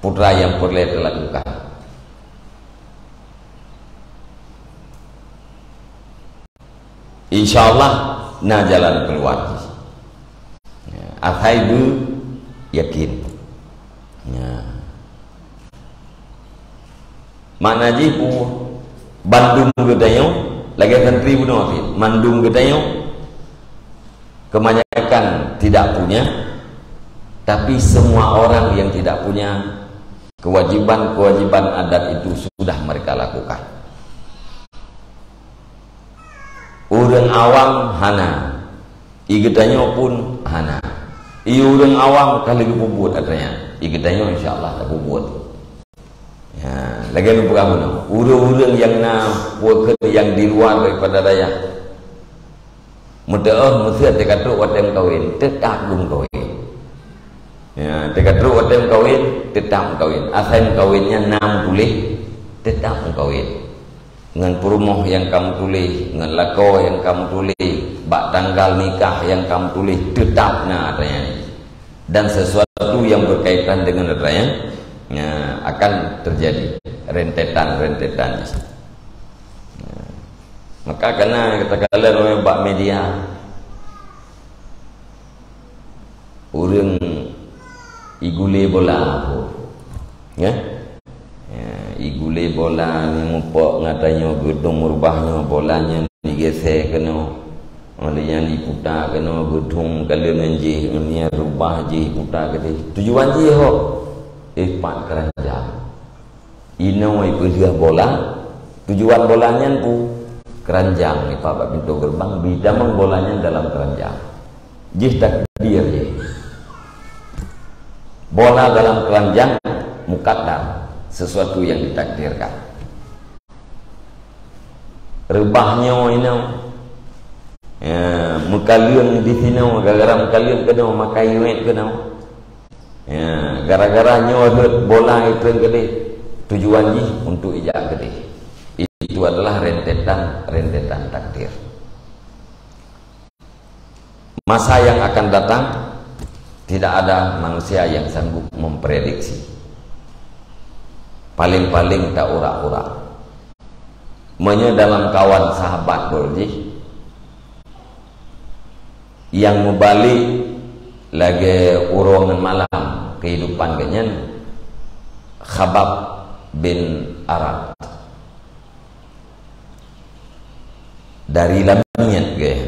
putra yang peureulèe teulakukan. Insya Allah na jalan keuluwa. Ya, asai beuyakin. Ya. Makna jih peue? Bandum geutanyoe, lagée santri bunoe cit, mandum geutanyoe kebanyakan tidak punya, tapi semua orang yang tidak punya, kewajiban-kewajiban adat itu sudah mereka lakukan. Ureuëng awam hana, i geutanyoe pun hana. I ureuëng awam ka lheueh geupeubuet atra nyan, i geutanyoe insya Allah tapeubuet. Ya, lagée lôn peugah bunoe, ureuëng-ureuëng nyang na peue kheun nyang di luar daripada dayah, meuteuôh meuseuet teuka trok watée meukawen, teutap geumeukawen. Ya, teuka trok watée meukawen, teutap meukawen. Asai meukawen nyan na meutuléh, teutap meukawen. Ngon peurumoh nyang ka meutuléh, ngon lakoe nyang ka meutuléh, bak tanggal nikah nyang ka meutuléh, teutap na atra nyan. Dan sesuatu yang berkaitan dengan atra nyan, ya, akan terjadi rentetan-rentetan. Ya. Maka kana takalon bak media, ureuëng igulé bola, ya? Ya, igulé bola ni mupok ngon tanyoe geudong meurubah nyoe, bola nyan digeusé keunoe. Óh lheueh nyan iputa keunoe, geudong kalon nyan jih, nyan rubah jih iputa keudeh. Tujuan jih ho? Eh, pat keuranjang. Inoe ipeulheueh bola, tujuan bola nyan peue? Keuranjang, ipat bak pintoe geureubang, bidamong bola nyan dalam keuranjang. Jih takdir jih. Bola dalam keuranjang mukadar, sesuatu yang ditakdirkan. Reubah nyoe inoe, ya, meukaleueng di sinoe, gara-gara meukaleueng keunoe, maka iwet keunoe. Ya, gara-gara nyoe rhot bola itreun keudeh, tujuan jih untuk ijak keudeh. Itu adalah rentetan-rentetan takdir. Masa yang akan datang, tidak ada manusia yang sanggup memprediksi. Paling-paling ta urak-urak. Meunyoe dalam kawan sahabat droe jih, nyang meubalek lagée uroe ngon malam keuhidupan geuhnyan, Khabbab bin Arat. Dari Lamiet geuh.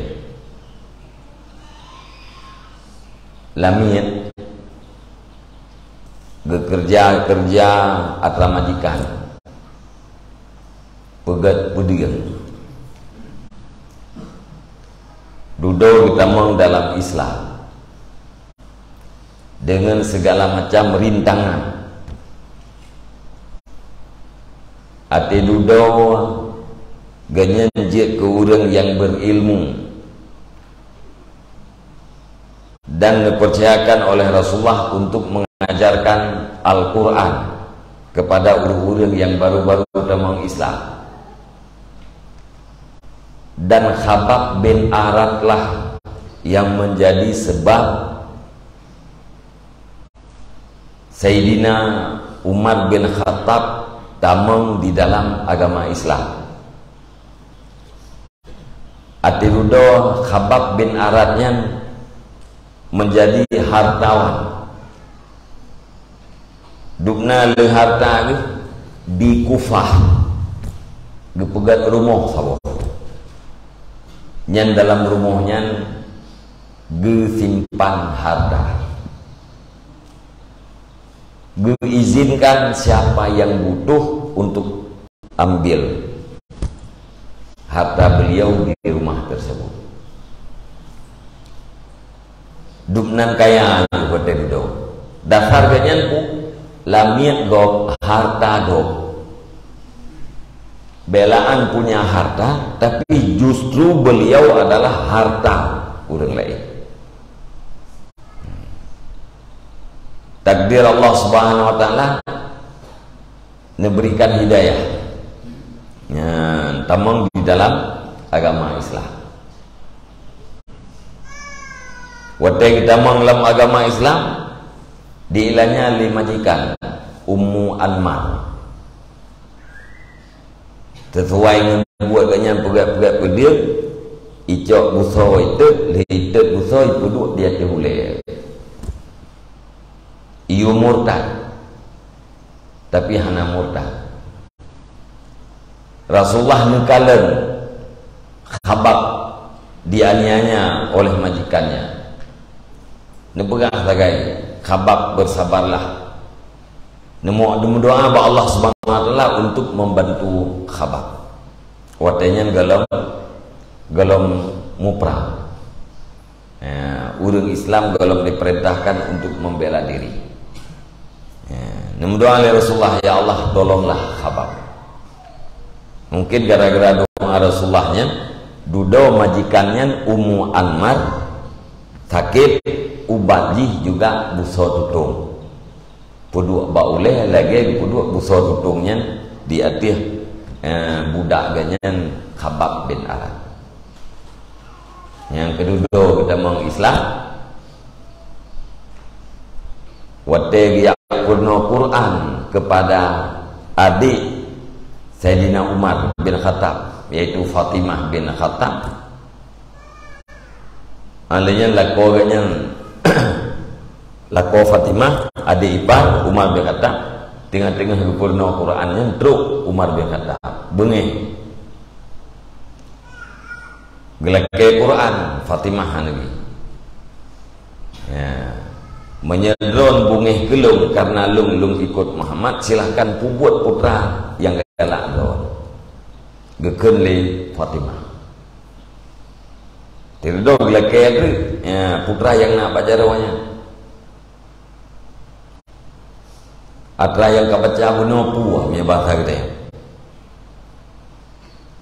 Lamiet geukeureuja-keureuja atra majikan, peugét peudeueng. Dudoe geutamong dalam Islam deungon sigala macam rintangan. Até dudoe geuhnyan jeuet keu ureuëng nyang beurilmu dan neupeurcayakan oleh Rasulullah untuk mengajarkan Al-Quran kepada ureuëng-ureuëng nyang baru-baru tamong Islam. Dan Khabbab bin Arat lah yang menjadi sebab Saidina Umar bin Khattab tamong di dalam agama Islam. Até dudoe Khabbab bin Arat nyan menjadi hartawan. Dubna le harta geuh di Kufah, geupeugét rumoh saboh. Nyan dalam rumoh nyan geusimpan harta. Geuizinkan siapa yang butuh untuk ambil harta beliau di rumah tersebut. Dubnan kaya watée dudoe. Dasar geuhnyan peue? Lamiet gob, harta gob. Beulaan punya harta, tapi justru beliau adalah harta ureuëng laén. Takdir Allah Subhanahu wa Taala neuberikan hidayah. Nyan tamong di dalam agama Islam. Watée geutamong lam agama Islam, diilanya lé majikan Ummu Anmar. Sesuai ngon buet geuhnyan peugét-peugét peudeueng, Icok busoe itot, lheueh itot busoe ipeuduek di ateueh ulèe. Iyue murtad. Tapi hana murtad. Rasulullah neukalon Khabbab dianiaya oleh majikannya. Neupeugah sagai, "Khabbab, bersabarlah." Neumo-, neumeudoa bak Allah Subhanahu wa Taala untuk membantu Khabbab. Watèe nyan gohlom, gohlom muprang. Ya, ureueng Islam gohlom diperintahkan untuk membela diri. Ya, neumeudoa lé Rasulullah, "Ya Allah, tolonglah Khabbab." Mungkin gara-gara doa Rasulullah nyan, dudoe majikan nyan Ummu Anmar sakét, ubat jih juga busoe tutong. Peuduek bak ulèe lagèe peuduek busoe tutong nyan di ateueh, eh, budak geuh nyan Khabbab bin Arat. Nyang keudua geutamong Islam, watèe geujak peurunoe Quran kepada adik Saidina Umar bin Khattab, yaitu Fatimah bin Khattab. Alèh nyan lakoe geuh nyan, lakoe Fatimah, adik ipar Umar bin Khattab, teungoh-teungoh geupeurunoe Quran nyan trok Umar bin Khattab. Beungèh. Geulakèe Quran, Fatimah hana geuyue. Ya. "Meunyoe droen beungèh keu lôn karena lôn, lôn ikot Muhammad, silahkan peubuet putra nyang galak droen," geukheun lé Fatimah. Teuridong geulakèe treuk, ya, putra nyang na bak jaroe nyan. Atra nyang ka baca bunoe puih, meunyoe basa geutanyoe.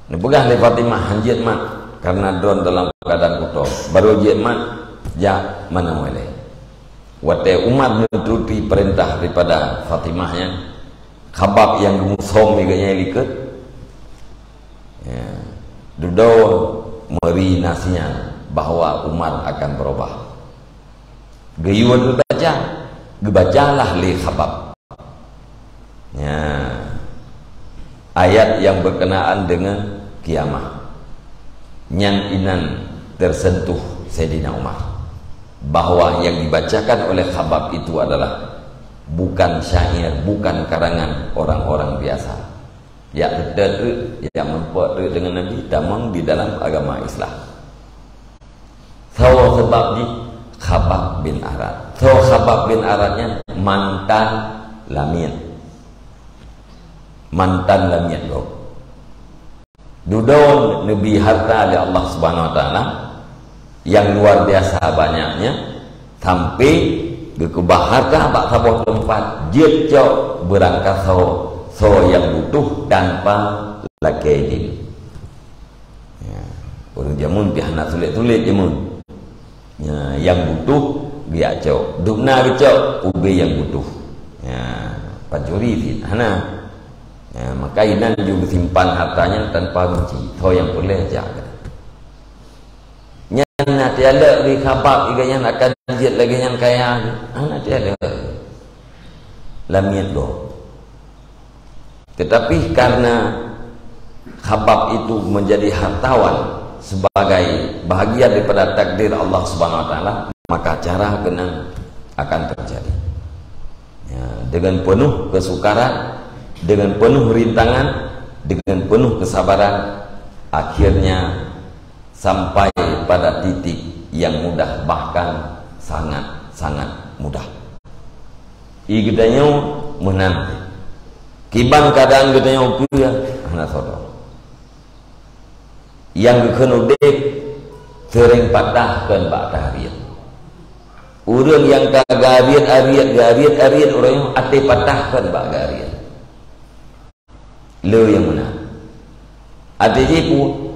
Neupeugah lé Fatimah, "Han jeuet mat, karena droen dalam keuadaan kuto. Barô jeuet mat, jak manoe ilèe." Watèe Umar meuturuti peurintah daripada Fatimah nyan, Khabbab nyang geumusom lé geuh nyan likot, ya, dudoe meuri na sinyal bahwa Umar akan berubah. Geuyue geubaca, geubacalah lé Khabbab. Ya. Ayat yang berkenaan dengan kiamah. Nyan inan tersentuh Saidina Umar, bahwa yang dibacakan oleh Khabbab itu adalah bukan syair, bukan karangan orang-orang biasa. Jak teutet treuk, jak meurumpok treuk deungon Nabi, tamong di dalam agama Islam. Soe sabab jih? Khabbab bin Arat. Soe Khabbab bin Arat nyan? Mantan lamiet. Mantan lamiet gob. Dudoe neubri harta lé Allah Subhanahu wa Taala nyang luar biasa banyaknya, sampai geukeubah harta bak saboh teumpat, jeuet cok beurangkasoe soe nyang butoh tanpa lakèe idin. Ya, ureueng jameun pih hana sulet-sulet jameun. Ya, nyang butoh geujak cok. Dum na geucok ubé nyang butoh. Ya, pancuri cit hana. Ya, maka inan ju geusimpan harta nyan tanpa gunci. Soe nyang peureulèe jak. Nyan na teualek di Khabbab, iga nyan akan jeuet lagèe nyan kaya. Hana teualek. Lamiet gob. Tetapi karena Khabbab itu menjadi hartawan sebagai bahagian daripada takdir Allah Subhanahu wa Taala, maka cara keunan akan terjadi. Ya, dengan penuh kesukaran, dengan penuh rintangan, dengan penuh kesabaran, akhirnya sampai pada titik yang mudah, bahkan sangat-sangat mudah. Ie geutanyoe meunan. Kiban keuadaan geutanyoe peue? Hana soe tau. Nyang geukheun udép seuréng patah kheun bak tariet. Ureueng nyang ka gariet-ariet, gariet-ariet ureueng nyoe até patah kheun bak gariet. Le nyang meunan. Até jih pu-,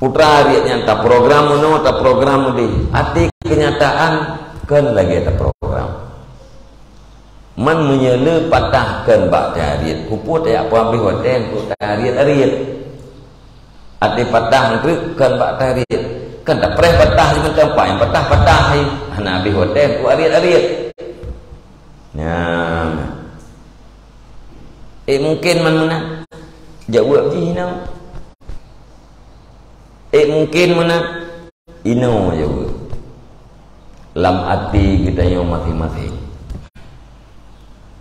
putra ariet nyan taprogram meunoe, taprogram meudéh. Até keunyataan kheun lagèe taprogram. Man meunyoe le patah kheun bak tariet, kupeue tajak peuhabéh watèe untuk tariet-ariet. Até patah treuk kheun bak tariet. Kan tapreh patah di mantong pai, patah-patah hai. Hana habéh watèe untuk ariet-ariet. Nyan. Eh, mungkin man meunan. Jaweueb jih nyoe. Eh, mungkin meunan? Inoe jaweueb. Lam até geutanyoe maséng-maséng.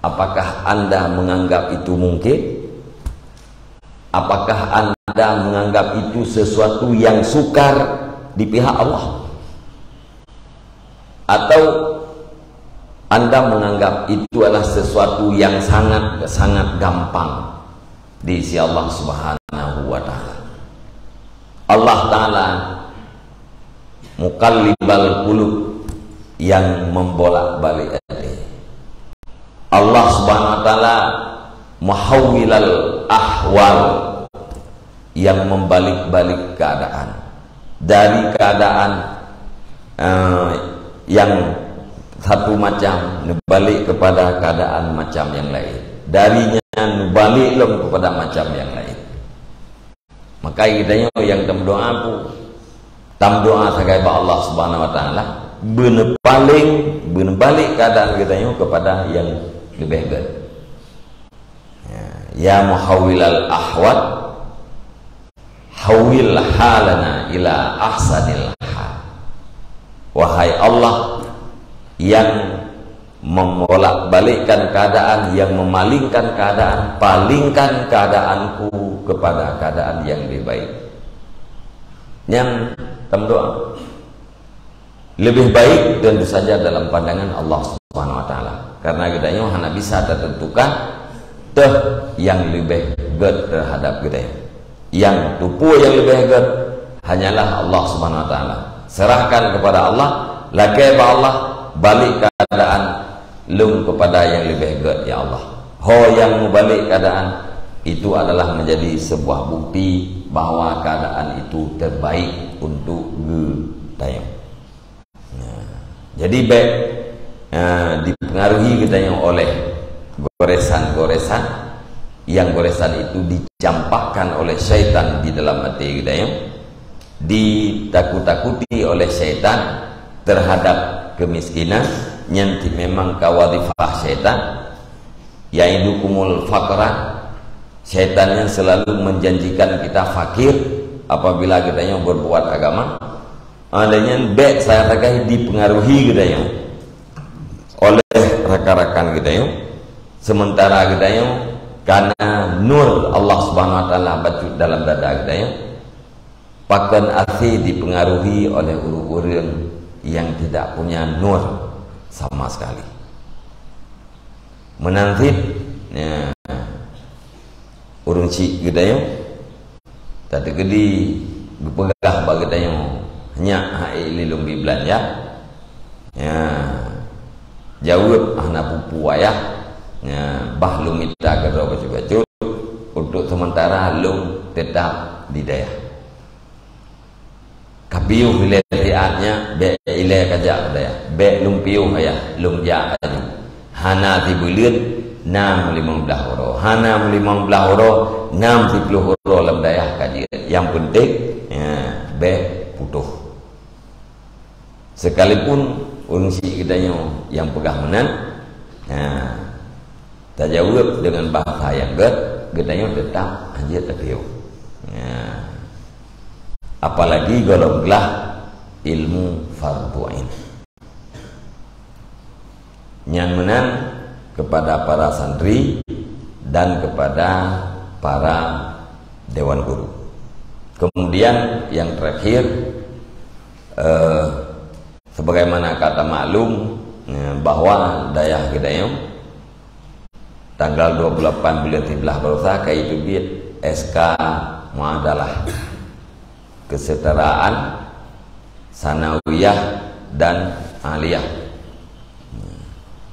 Apakah anda menganggap itu mungkin? Apakah anda menganggap itu sesuatu yang sukar di pihak Allah? Atau anda menganggap itu adalah sesuatu yang sangat, sangat gampang di sisi Allah Subhanahu wa Ta'ala? Allah Ta'ala muqallibal qulub, yang membolak-balik hati. Allah Subhanahu wa Ta'ala muhawwilal ahwal, yang membalik-balik keadaan. Dari keadaan, eh, yang satu macam, neubalik kepada keadaan macam yang lain. Dari nyan neubalik lom kepada macam yang lain. Maka geutanyoe nyang tameudoa peue? Tameudoa sagai bak Allah Subhanahu wa Ta'ala, beuneupaléng, beuneubalek keuadaan geutanyoe keupada nyang leubeh gét. Ya, ya muhawwilal ahwal, hawwil halana ila ahsanil hal. Wahai Allah yang membolak-balikkan keadaan, yang memalingkan keadaan, palingkan keadaanku kepada keadaan yang lebih baik. Nyan tameudoa. Lebih baik tentu saja dalam pandangan Allah Subhanahu wa Ta'ala. Karena geutanyoe hana bisa tatentukan teuh nyang leubeh gét terhadap geutanyoe. Nyang teupeue nyang leubeh gét hanyalah Allah Subhanahu wa Ta'ala. Serahkan kepada Allah, lakée bak Allah, balek keadaan lom kepada nyang leubeh gét, ya Allah. Ho nyang mubalek keadaan, itu adalah menjadi sebuah bukti bahwa keadaan itu terbaik untuk geutanyoe. Nah, jadi bék, eh, dipengaruhi geutanyoe oleh goresan-goresan, yang goresan itu dicampakkan oleh syaitan di dalam hati geutanyoe, ditakut-takuti oleh syaitan terhadap kemiskinan, nyan cit memang ka wadhifah syaitan, yaidukumul faqra, syaitan yang selalu menjanjikan kita fakir apabila geutanyoe berbuat agama. Oleh nyan bék sagai-sagai dipengaruhi geutanyoe oleh rakan-rakan geutanyoe, sementara geutanyoe kana nur Allah Subhanahu wa Ta'ala bacut dalam dada geutanyoe, pakon até dipengaruhi oleh ureuëng-ureuëng yang tidak punya nur sama sekali. Meunan cit, ya, ureuëng chik geutanyoe, tateukeudi geupeugah bak geutanyoe, "Nyak hana lé lôn bri beulanja." Ya, jaweueb, "Hana peue-peue, Ayah." Ya, "Bah lôn mita keudroe bacut-bacut, untuk sementara lôn tetap di dayah." Ka piôh ilée siat nyan, bék ilée kajak u dayah. "Bék lôn piôh, Ayah, lôn jak laju." Hana sibuleuen, nam limong blaih uroe. Hana limong blaih uroe, nam siploh uroe lam dayah ka jeuet. Nyang peunteng, ya, bék putôh. Sekalipun ureuëng chik geutanyoe nyang peugah meunan, ya, tajaweueb deungon bahasa nyang gét, geutanyoe teutap hanjeuet tapiôh. Ya. Apalagi gohlom glah ilmu fardhu ain. Nyan meunan kepada para santri dan kepada para dewan guru. Kemudian yang terakhir, eh, sebagaimana ka tamaklum, eh, bahwa dayah geutanyoe tanggal dua puluh lapan buleuen siblaih barosa ka jiteubiet S K muadalah kesetaraan sanawiyah dan aliyah.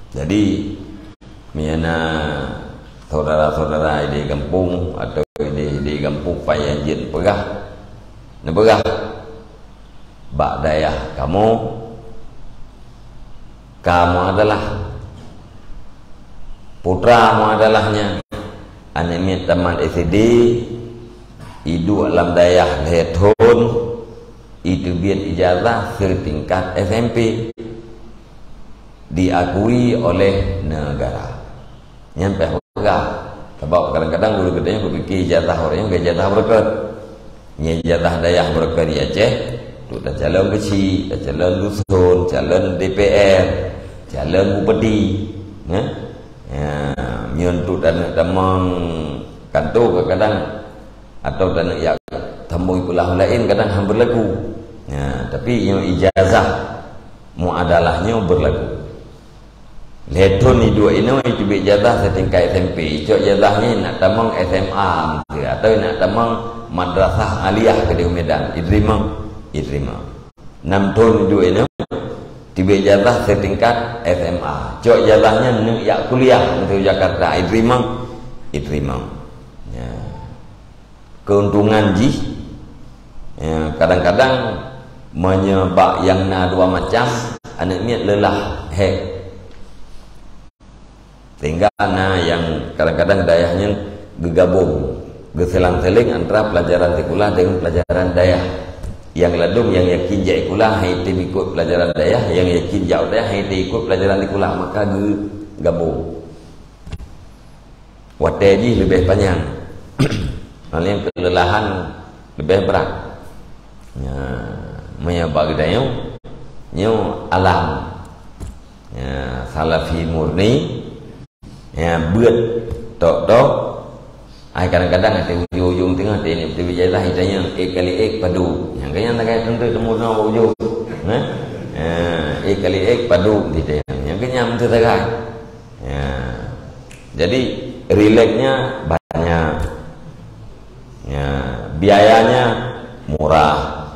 Jadi, meunyo na saudara-saudara di gampông atau di, di gampông payah jeuet peugah, neupeugah bak dayah kamoe, kamoe adalah putra muadalah nyan, aneuk miet tamat S D, iduek lam dayah lhée thon, iteubiet ijazah seutingkat S M P, diakui oleh negara. Nyan payah peugah. Sabab kadang-kadang guru geutanyoe geupike ijazah ureuëng nyan ijazah beureukat. Meunyoe ijazah dayah barokon di Aceh, tu tacalon keuchik, tacalon dusun, calon D P R, calon bupati. Nah, ya, meunyoe tu taneuk tamong kanto kadang-kadang, atau taneuk jak tamong sikula laén kadang han berlaku. Ya, tapi nyoe ijazah muadalah nyoe berlaku. Lhèe thôn iduek inoe iteubiet ijazah seutingkat S M P, icok ijazah nyan nak tamong S M A atau nak tamong madrasah aliyah keudéh Medan, iteurimong, iteurimong. Nam thôn iduek inoe teubiet ijazah seutingkat S M A, cok ijazah nyan neuk jak kuliah u Jakarta, iteurimong, iteurimong. Ya. Keuntungan jih, ya, kadang-kadang meunyoe bak nyang na dua macam, aneuk miet leulah hék. Sehingga na nyang kadang-kadang dayah nyan geugabong, geuselang-seleng antara pelajaran sikula dengan pelajaran dayah. Nyang ladôm nyang yakin jak sikula han item ikot pelajaran dayah, nyang yakin jak dayah han item ikot pelajaran sikula, maka geugabong. Watèe jih leubeh panyang. Hal nyang keulelahan leubeh brat. Ya, meunyoe bak geutanyoe, nyoe alam. Ya, salafi murni. Ya, beuet tok-tok. Ai kadang-kadang até ujong-ujong teungoh, até ni beutôi jai lah, itanya, ék kali ék padu. Nyang keu nyan tagai tentu temu na bak ujong. Nah? Ya, ék kali ék padu, gitu. Nyang keu nyan beutôi tagai. Ya. Jadi, rileksnya banyak. Ya, biayanya murah.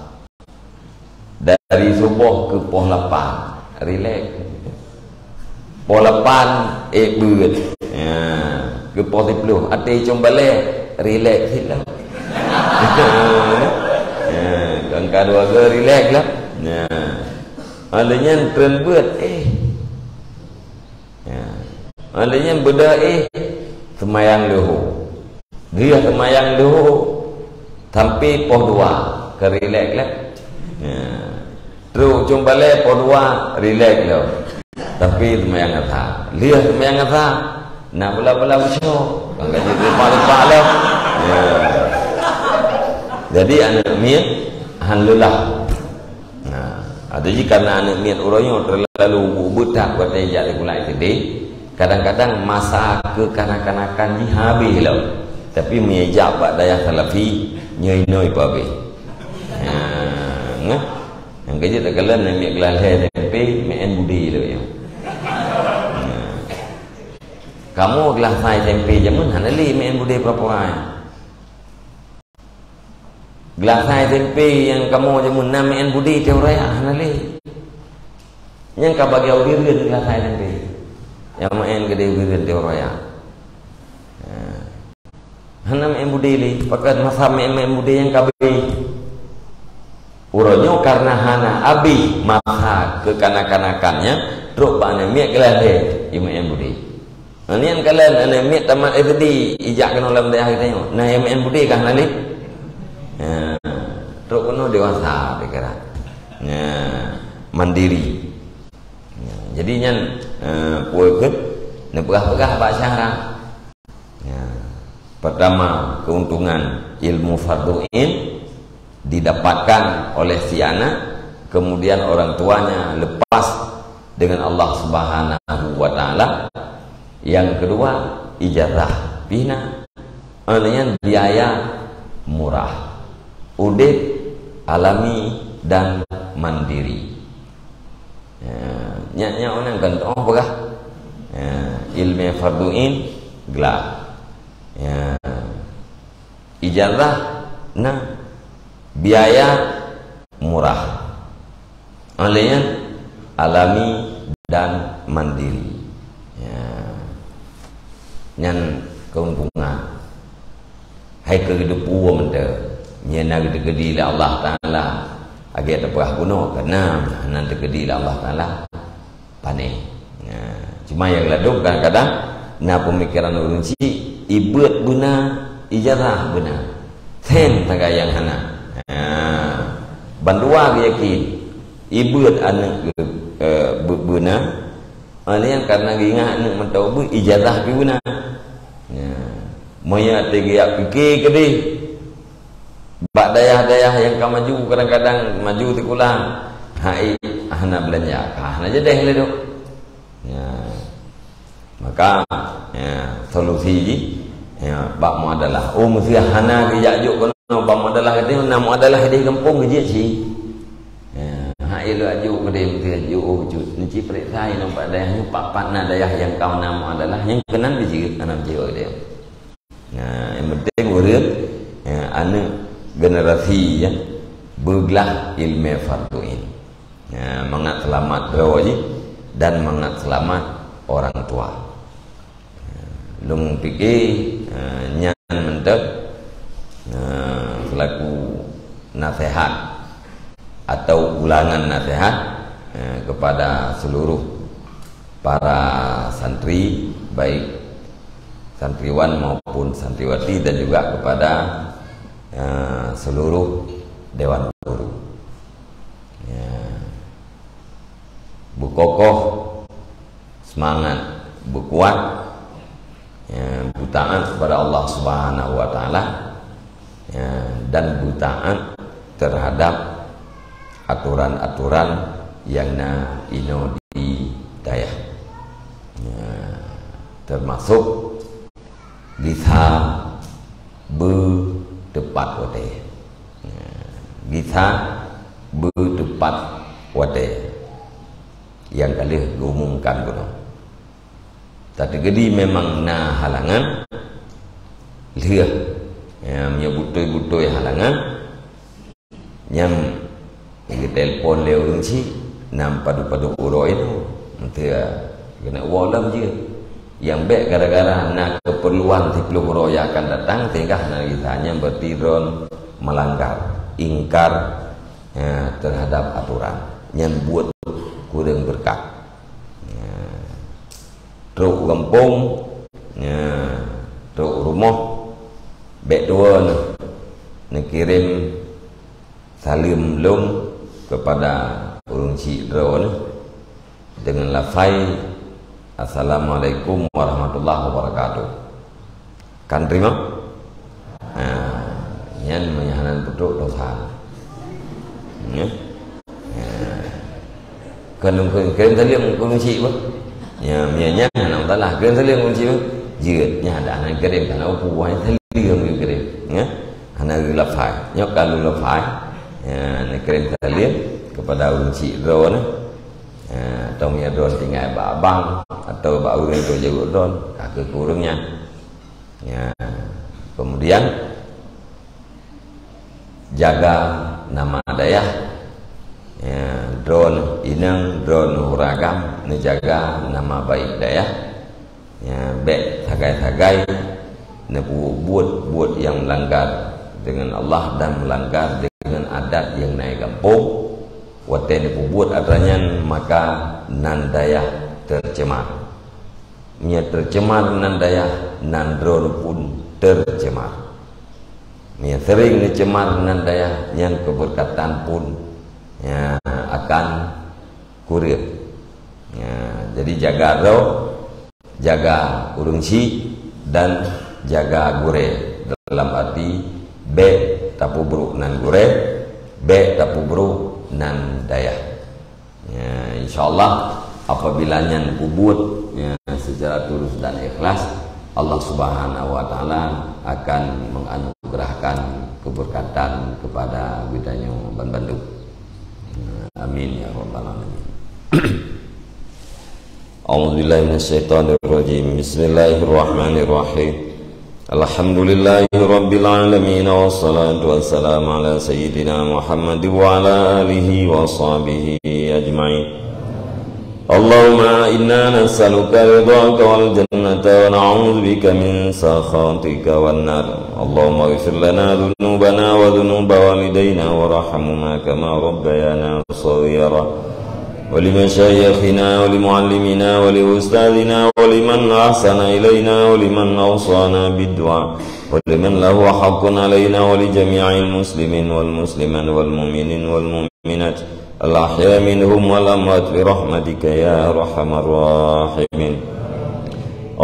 Dari suboh ke poh lapan, rileks. Poh lapan, ék beuet. Ya, ke poh siploh, até icong balèe, rileks cit lah. Ya, kan ka dua go rileks lah. Ya. Ada nyan tren beuet, eh. Ya. Ada nyan beudôh, eh, seumayang leuhô. Dia seumayang leuhô sampai poh dua, ka rileks lah. Ya. Trok ujong balèe poh dua, rileks lom. Sampai seumayang asa. Lheueh seumayang asa, na bola-bola beusoe. Bang gaji leupah-leupah lom. Ya. Jadi aneuk miet han leulah. Nah, atau jih karena aneuk miet uroe nyoe terlalu ubit-ubit that watèe jak sikula S D, kadang-kadang masa kekanak-kanakan jih habéh lom. Tapi meunyoe jak bak dayah salafi, nyoe inoe peuhabéh. Nah, ngeh. Nyang keujeuet takalon aneuk miet glah lhèe S M P, meu'en budé lom nyoe. Nah. Kamoe glah sa S M P jameun hana lé meu'en budé pura-pura nyan. Glah sa S M P nyang kamoe jameun na meu'en budé teuh raya hana lé. Nyang ka bagi ubit-ubit glah sa S M P. Nyang meu'en keudéh ubit-ubit teuh raya. Ha. Hana meu'en budé lé, pakat masa meu'en, meu'en budé nyang ka abéh. Uroe nyoe karena hana abéh masa kekanak-kanakan nyan, trok bak aneuk miet glah lhèe, imeu'en budé. Nyan kalon aneuk miet tamat S D, ijak keunoe lam dayah geutanyoe. Na nyang meu'en budé kah hana lé? Ya, trok keunoe dewasa pikiran. Ya, mandiri. Ya, jadi nyan, eh, peue keuh neupeugah-peugah bak syara. Ya. Pertama, keuntungan ilmu fardhu ain didapatkan oleh si anak, kemudian orang tuanya lepas dengan Allah Subhanahu wa Ta'ala. Yang kedua, ijazah pih na. Nyan biaya murah. Udép alami dan mandiri. Ya, nyan, nyan ureueng kan oh peugah. Ya, ilmu fardhu ain glah. Ya. Ijazah na, biaya murah. Oleh nyan, alami dan mandiri. Ya. Nyan keuntungan. Hai keu geuteupeue mantong. Nyan na geuteukeudi lé Allah Taala. Agak teupeugah bunoe, keunan hana teukeudi lé Allah Taala. Pané. Nah, cuma nyang ladôm kadang-kadang na peumikiran ureueng chik, ibeuet beuna, ijazah beuna. Seng sagai nyang hana. Nah, bandua geuyakin, ibeuet aneuk geu-, eh, beu-, beuna, nyan karena geuingat aneuk mantong beuet, ijazah pih beuna. Nah, meunyoe até geuyak pike keudeh, Bak dayah-dayah nyang ka maju, kadang-kadang maju sikula, hai, hana beulanja, ka hana jadeh lé dok. Ya. Maka, ya, solusi jih, ya, bak muadalah. Oh, meusé hana geujak jok keunoe bak muadalah, geutanyoe na muadalah di gampông, geujak cit. Ya, hai, lôn jok keudeh, meusé jok, oh, jok. Neuci peuriksa inoe bak dayah nyoe, pat-pat na dayah nyang ka na muadalah, nyang keunan beujeuet, hana beujeuet keudeh. Nah, nyang penting ureueng, ya, aneuk generasi, ya, beuglah ileumèe fardu ain. Ya, mangat seulamat droe jih dan mangat seulamat orang tua. Ya, lôn pike, ya, nyan mantong, ya, selaku nasihat atau ulangan nasihat, ya, kepada seluruh para santri, baik santriwan maupun santriwati, dan juga kepada, eh, seluruh dewan guru. Ya. Beukokoh seumangat, beukuat, ya, beutaat kepada Allah Subhanahu wa Taala, ya, dan beutaat terhadap aturan-aturan nyang na inoe di dayah. Ya, termasuk gisa beuteupat watèe. Ya, gisa beuteupat watèe nyang ka lheueh geuumumkan bunoe. Tateugedi memang na halangan, lheueh, ya, meunyoe beutôi-beutôi halangan, nyan geutelepon lé ureueng chik, na padub-padub uroe nyoe, meunteue keuneuk woe lom jeuet. Nyang bèk gara-gara na keupeurluan siplôh uroe nyang akan datang, sehingga hana gisa, nyan berarti droen melanggar, ingkar, ya, terhadap aturan. Nyan buet kureueng beureukat. Ya. Trok gampông, ya, trok rumoh, bèk tuwoe neuh, neukirém saleuem lôn keupada ureueng chik droeneuh deungon lafai, "Assalamualaikum warahmatullahi wabarakatuh." Kan teurimong? Nah, nyan meunyoe hana peutrok dosa. Ya. Ya. Kon, kon, kon saleuem keu ureueng chik bah. Ya, meunyoe nyan hana masalah. Kon saleuem keu ureueng chik bah. Jeuet, nyan dah hana kirém, hana upu, hana saleuem geukirém. Ya. Hana geulafai. Nyoe ka lôn lafai. Ya, neukirém saleuem keupada ureueng chik droeneuh. Ya, atau meunyoe droen tinggai bak abang atau bak ureueng tuha jaweub droen, ka keu ureueng nyan. Ya. Kemudian, jaga nama dayah. Ya, droen inong, droen ureueng agam, neujaga nama baik dayah. Ya, bèk sagai-sagai neupeubuet buet nyang meulanggar deungon Allah dan meulanggar deungon adat nyang na i gampông. Watèe neupeubuet atra nyan, maka nan dayah teucemar. Meunyoe teucemar nan dayah, nan droen pun teucemar. Meunyoe seuréng neucemar nan dayah, nyan keubeureukatan pun, ya, akan kureueng. Ya, jadi jaga droe, jaga ureueng chik, dan jaga gurèe. Dalam arti, bèk tapeubrôk nan gurèe, bèk tapeubrôk nan dayah. Ya, insya Allah, apabila nyan peubuet, ya, secara tulus dan ikhlas, Allah Subhanahu wa Taala akan menganugerahkan keberkatan kepada geutanyoe ban bandum. Ya, amin ya rabbal alamin. A'udzubillahi minasyaitonirrajim. Bismillahirrahmanirrahim. Alhamdulillahirabbil alamin, wassalatu wassalamu ala sayyidina Muhammad wa ala alihi wa sahbihi ajma'in. Allahumma inna nas'aluka ridhaka wal jannata wa na'udzubika min sakhatika wan nar. Allahumma ighfir lana dzunubana wa dzunuba walidayna warhamhuma kama rabbayana shaghira. ولمشايخنا ولمعلمنا ولأستاذنا ولمن أحسن إلينا ولمن أوصانا بالدعاء ولمن له حق علينا ولجميع المسلمين والمسلمات والمؤمنين والمؤمنات الأحياء منهم والأموات برحمتك يا أرحم الراحمين.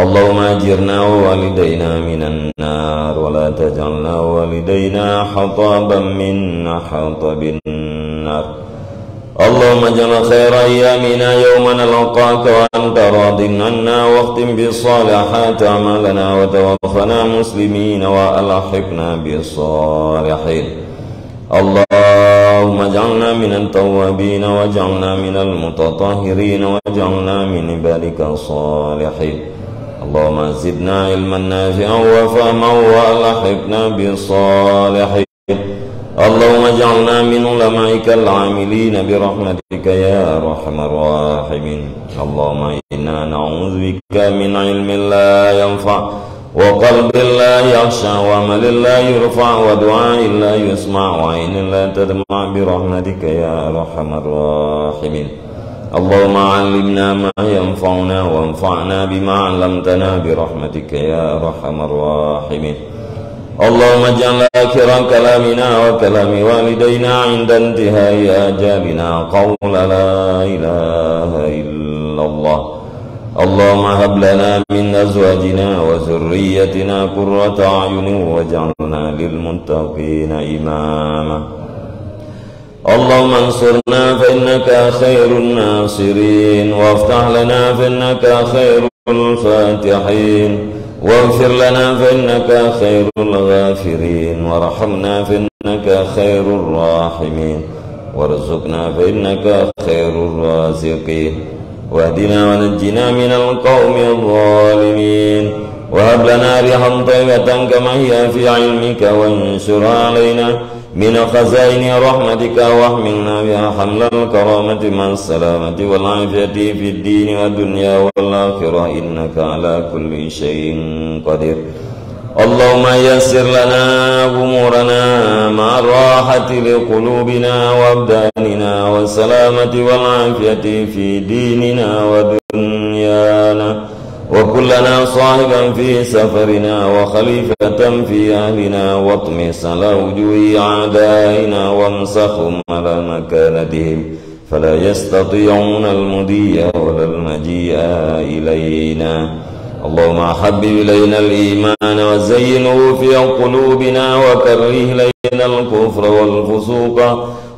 اللهم أجرنا ووالدينا من النار، ولا تجعلنا ووالدينا حطبا من حطب النار. اللهم اجعل خير أيامنا يوم نلقاك وأنت راض عنا، واختم بالصالحات أعمالنا، وتوفنا مسلمين وألحقنا بالصالحين. اللهم اجعلنا من التوابين، واجعلنا من المتطهرين، واجعلنا من عبادك الصالحين. اللهم زدنا علما نافعا وفهما وألحقنا بالصالحين. اللهم اجعلنا من علمائك العاملين برحمتك يا أرحم الراحمين. اللهم إنا نعوذ بك من علم لا ينفع، وقلب لا يخشع، وعمل لا يرفع، ودعاء لا يسمع، وعين لا تدمع برحمتك يا أرحم الراحمين. اللهم علمنا ما ينفعنا، وانفعنا بما علمتنا برحمتك يا أرحم الراحمين. اللهم اجعل آخر كلامنا وكلام والدينا عند انتهاء آجالنا قول لا إله إلا الله. اللهم هب لنا من أزواجنا وذريتنا قرة أعين واجعلنا للمتقين إماما. اللهم انصرنا فإنك خير الناصرين، وافتح لنا فإنك خير الفاتحين، واغفر لنا فإنك خير الغافرين، وارحمنا فإنك خير الراحمين، وارزقنا فإنك خير الرازقين، واهدنا ونجنا من القوم الظالمين، وهب لنا ريحا طيبة كما هي في علمك، وانشرها علينا من خزائن رحمتك، واحملنا بها حمل الكرامة مع السلامة والعافية في الدين والدنيا والآخرة، إنك على كل شيء قدير. اللهم يسر لنا أمورنا مع الراحة لقلوبنا وأبداننا والسلامة والعافية في ديننا ودنيانا، وكن لنا صاحبا في سفرنا وخليفة في أهلنا، واطمس على وجوه أعدائنا وامسخهم على مكانتهم، فلا يستطيعون المضي ولا المجيء إلينا. اللهم حبب إلينا الإيمان وزينه في قلوبنا وكره إلينا الكفر والفسوق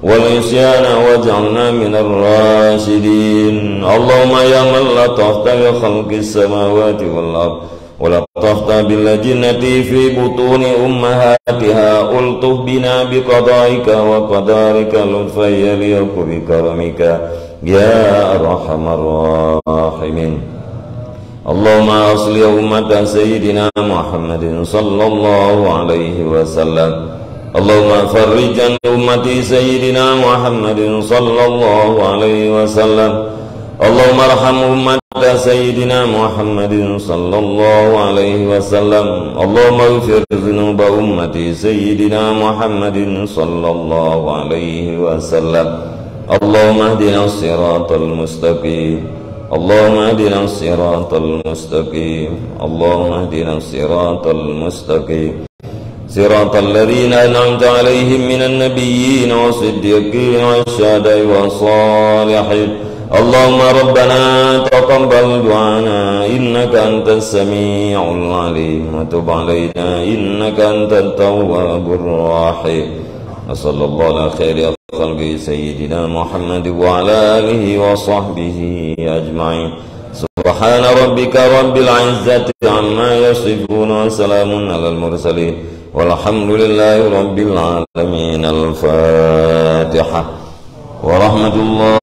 والعصيان واجعلنا من الراشدين. اللهم يا من لطفت بخلق السماوات والأرض ولطفت بالأجنة في بطون أمهاتها، ألطف بنا بقضائك وقدرك لطفا يليق بكرمك يا أرحم الراحمين. اللهم أصلح أمة سيدنا محمد صلى الله عليه وسلم. اللهم فرج عن أمة سيدنا محمد صلى الله عليه وسلم. اللهم ارحم أمة سيدنا محمد صلى الله عليه وسلم. اللهم اغفر ذنوب أمة سيدنا محمد صلى الله عليه وسلم. اللهم اهدنا الصراط المستقيم. اللهم اهدنا الصراط المستقيم. اللهم اهدنا الصراط المستقيم. صراط الذين أنعمت عليهم من النبيين والصديقين والشهداء والصالحين. اللهم ربنا تقبل دعانا إنك أنت السميع العليم وتب علينا إنك أنت التواب الرحيم. وصلى الله على خير خلقه سيدنا محمد وعلى آله وصحبه أجمعين. سبحان ربك رب العزة عما يصفون وسلام على المرسلين والحمد لله رب العالمين. الفاتحة. ورحمة الله.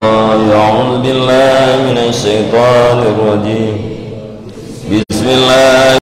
أعوذ بالله من الشيطان الرجيم. بسم الله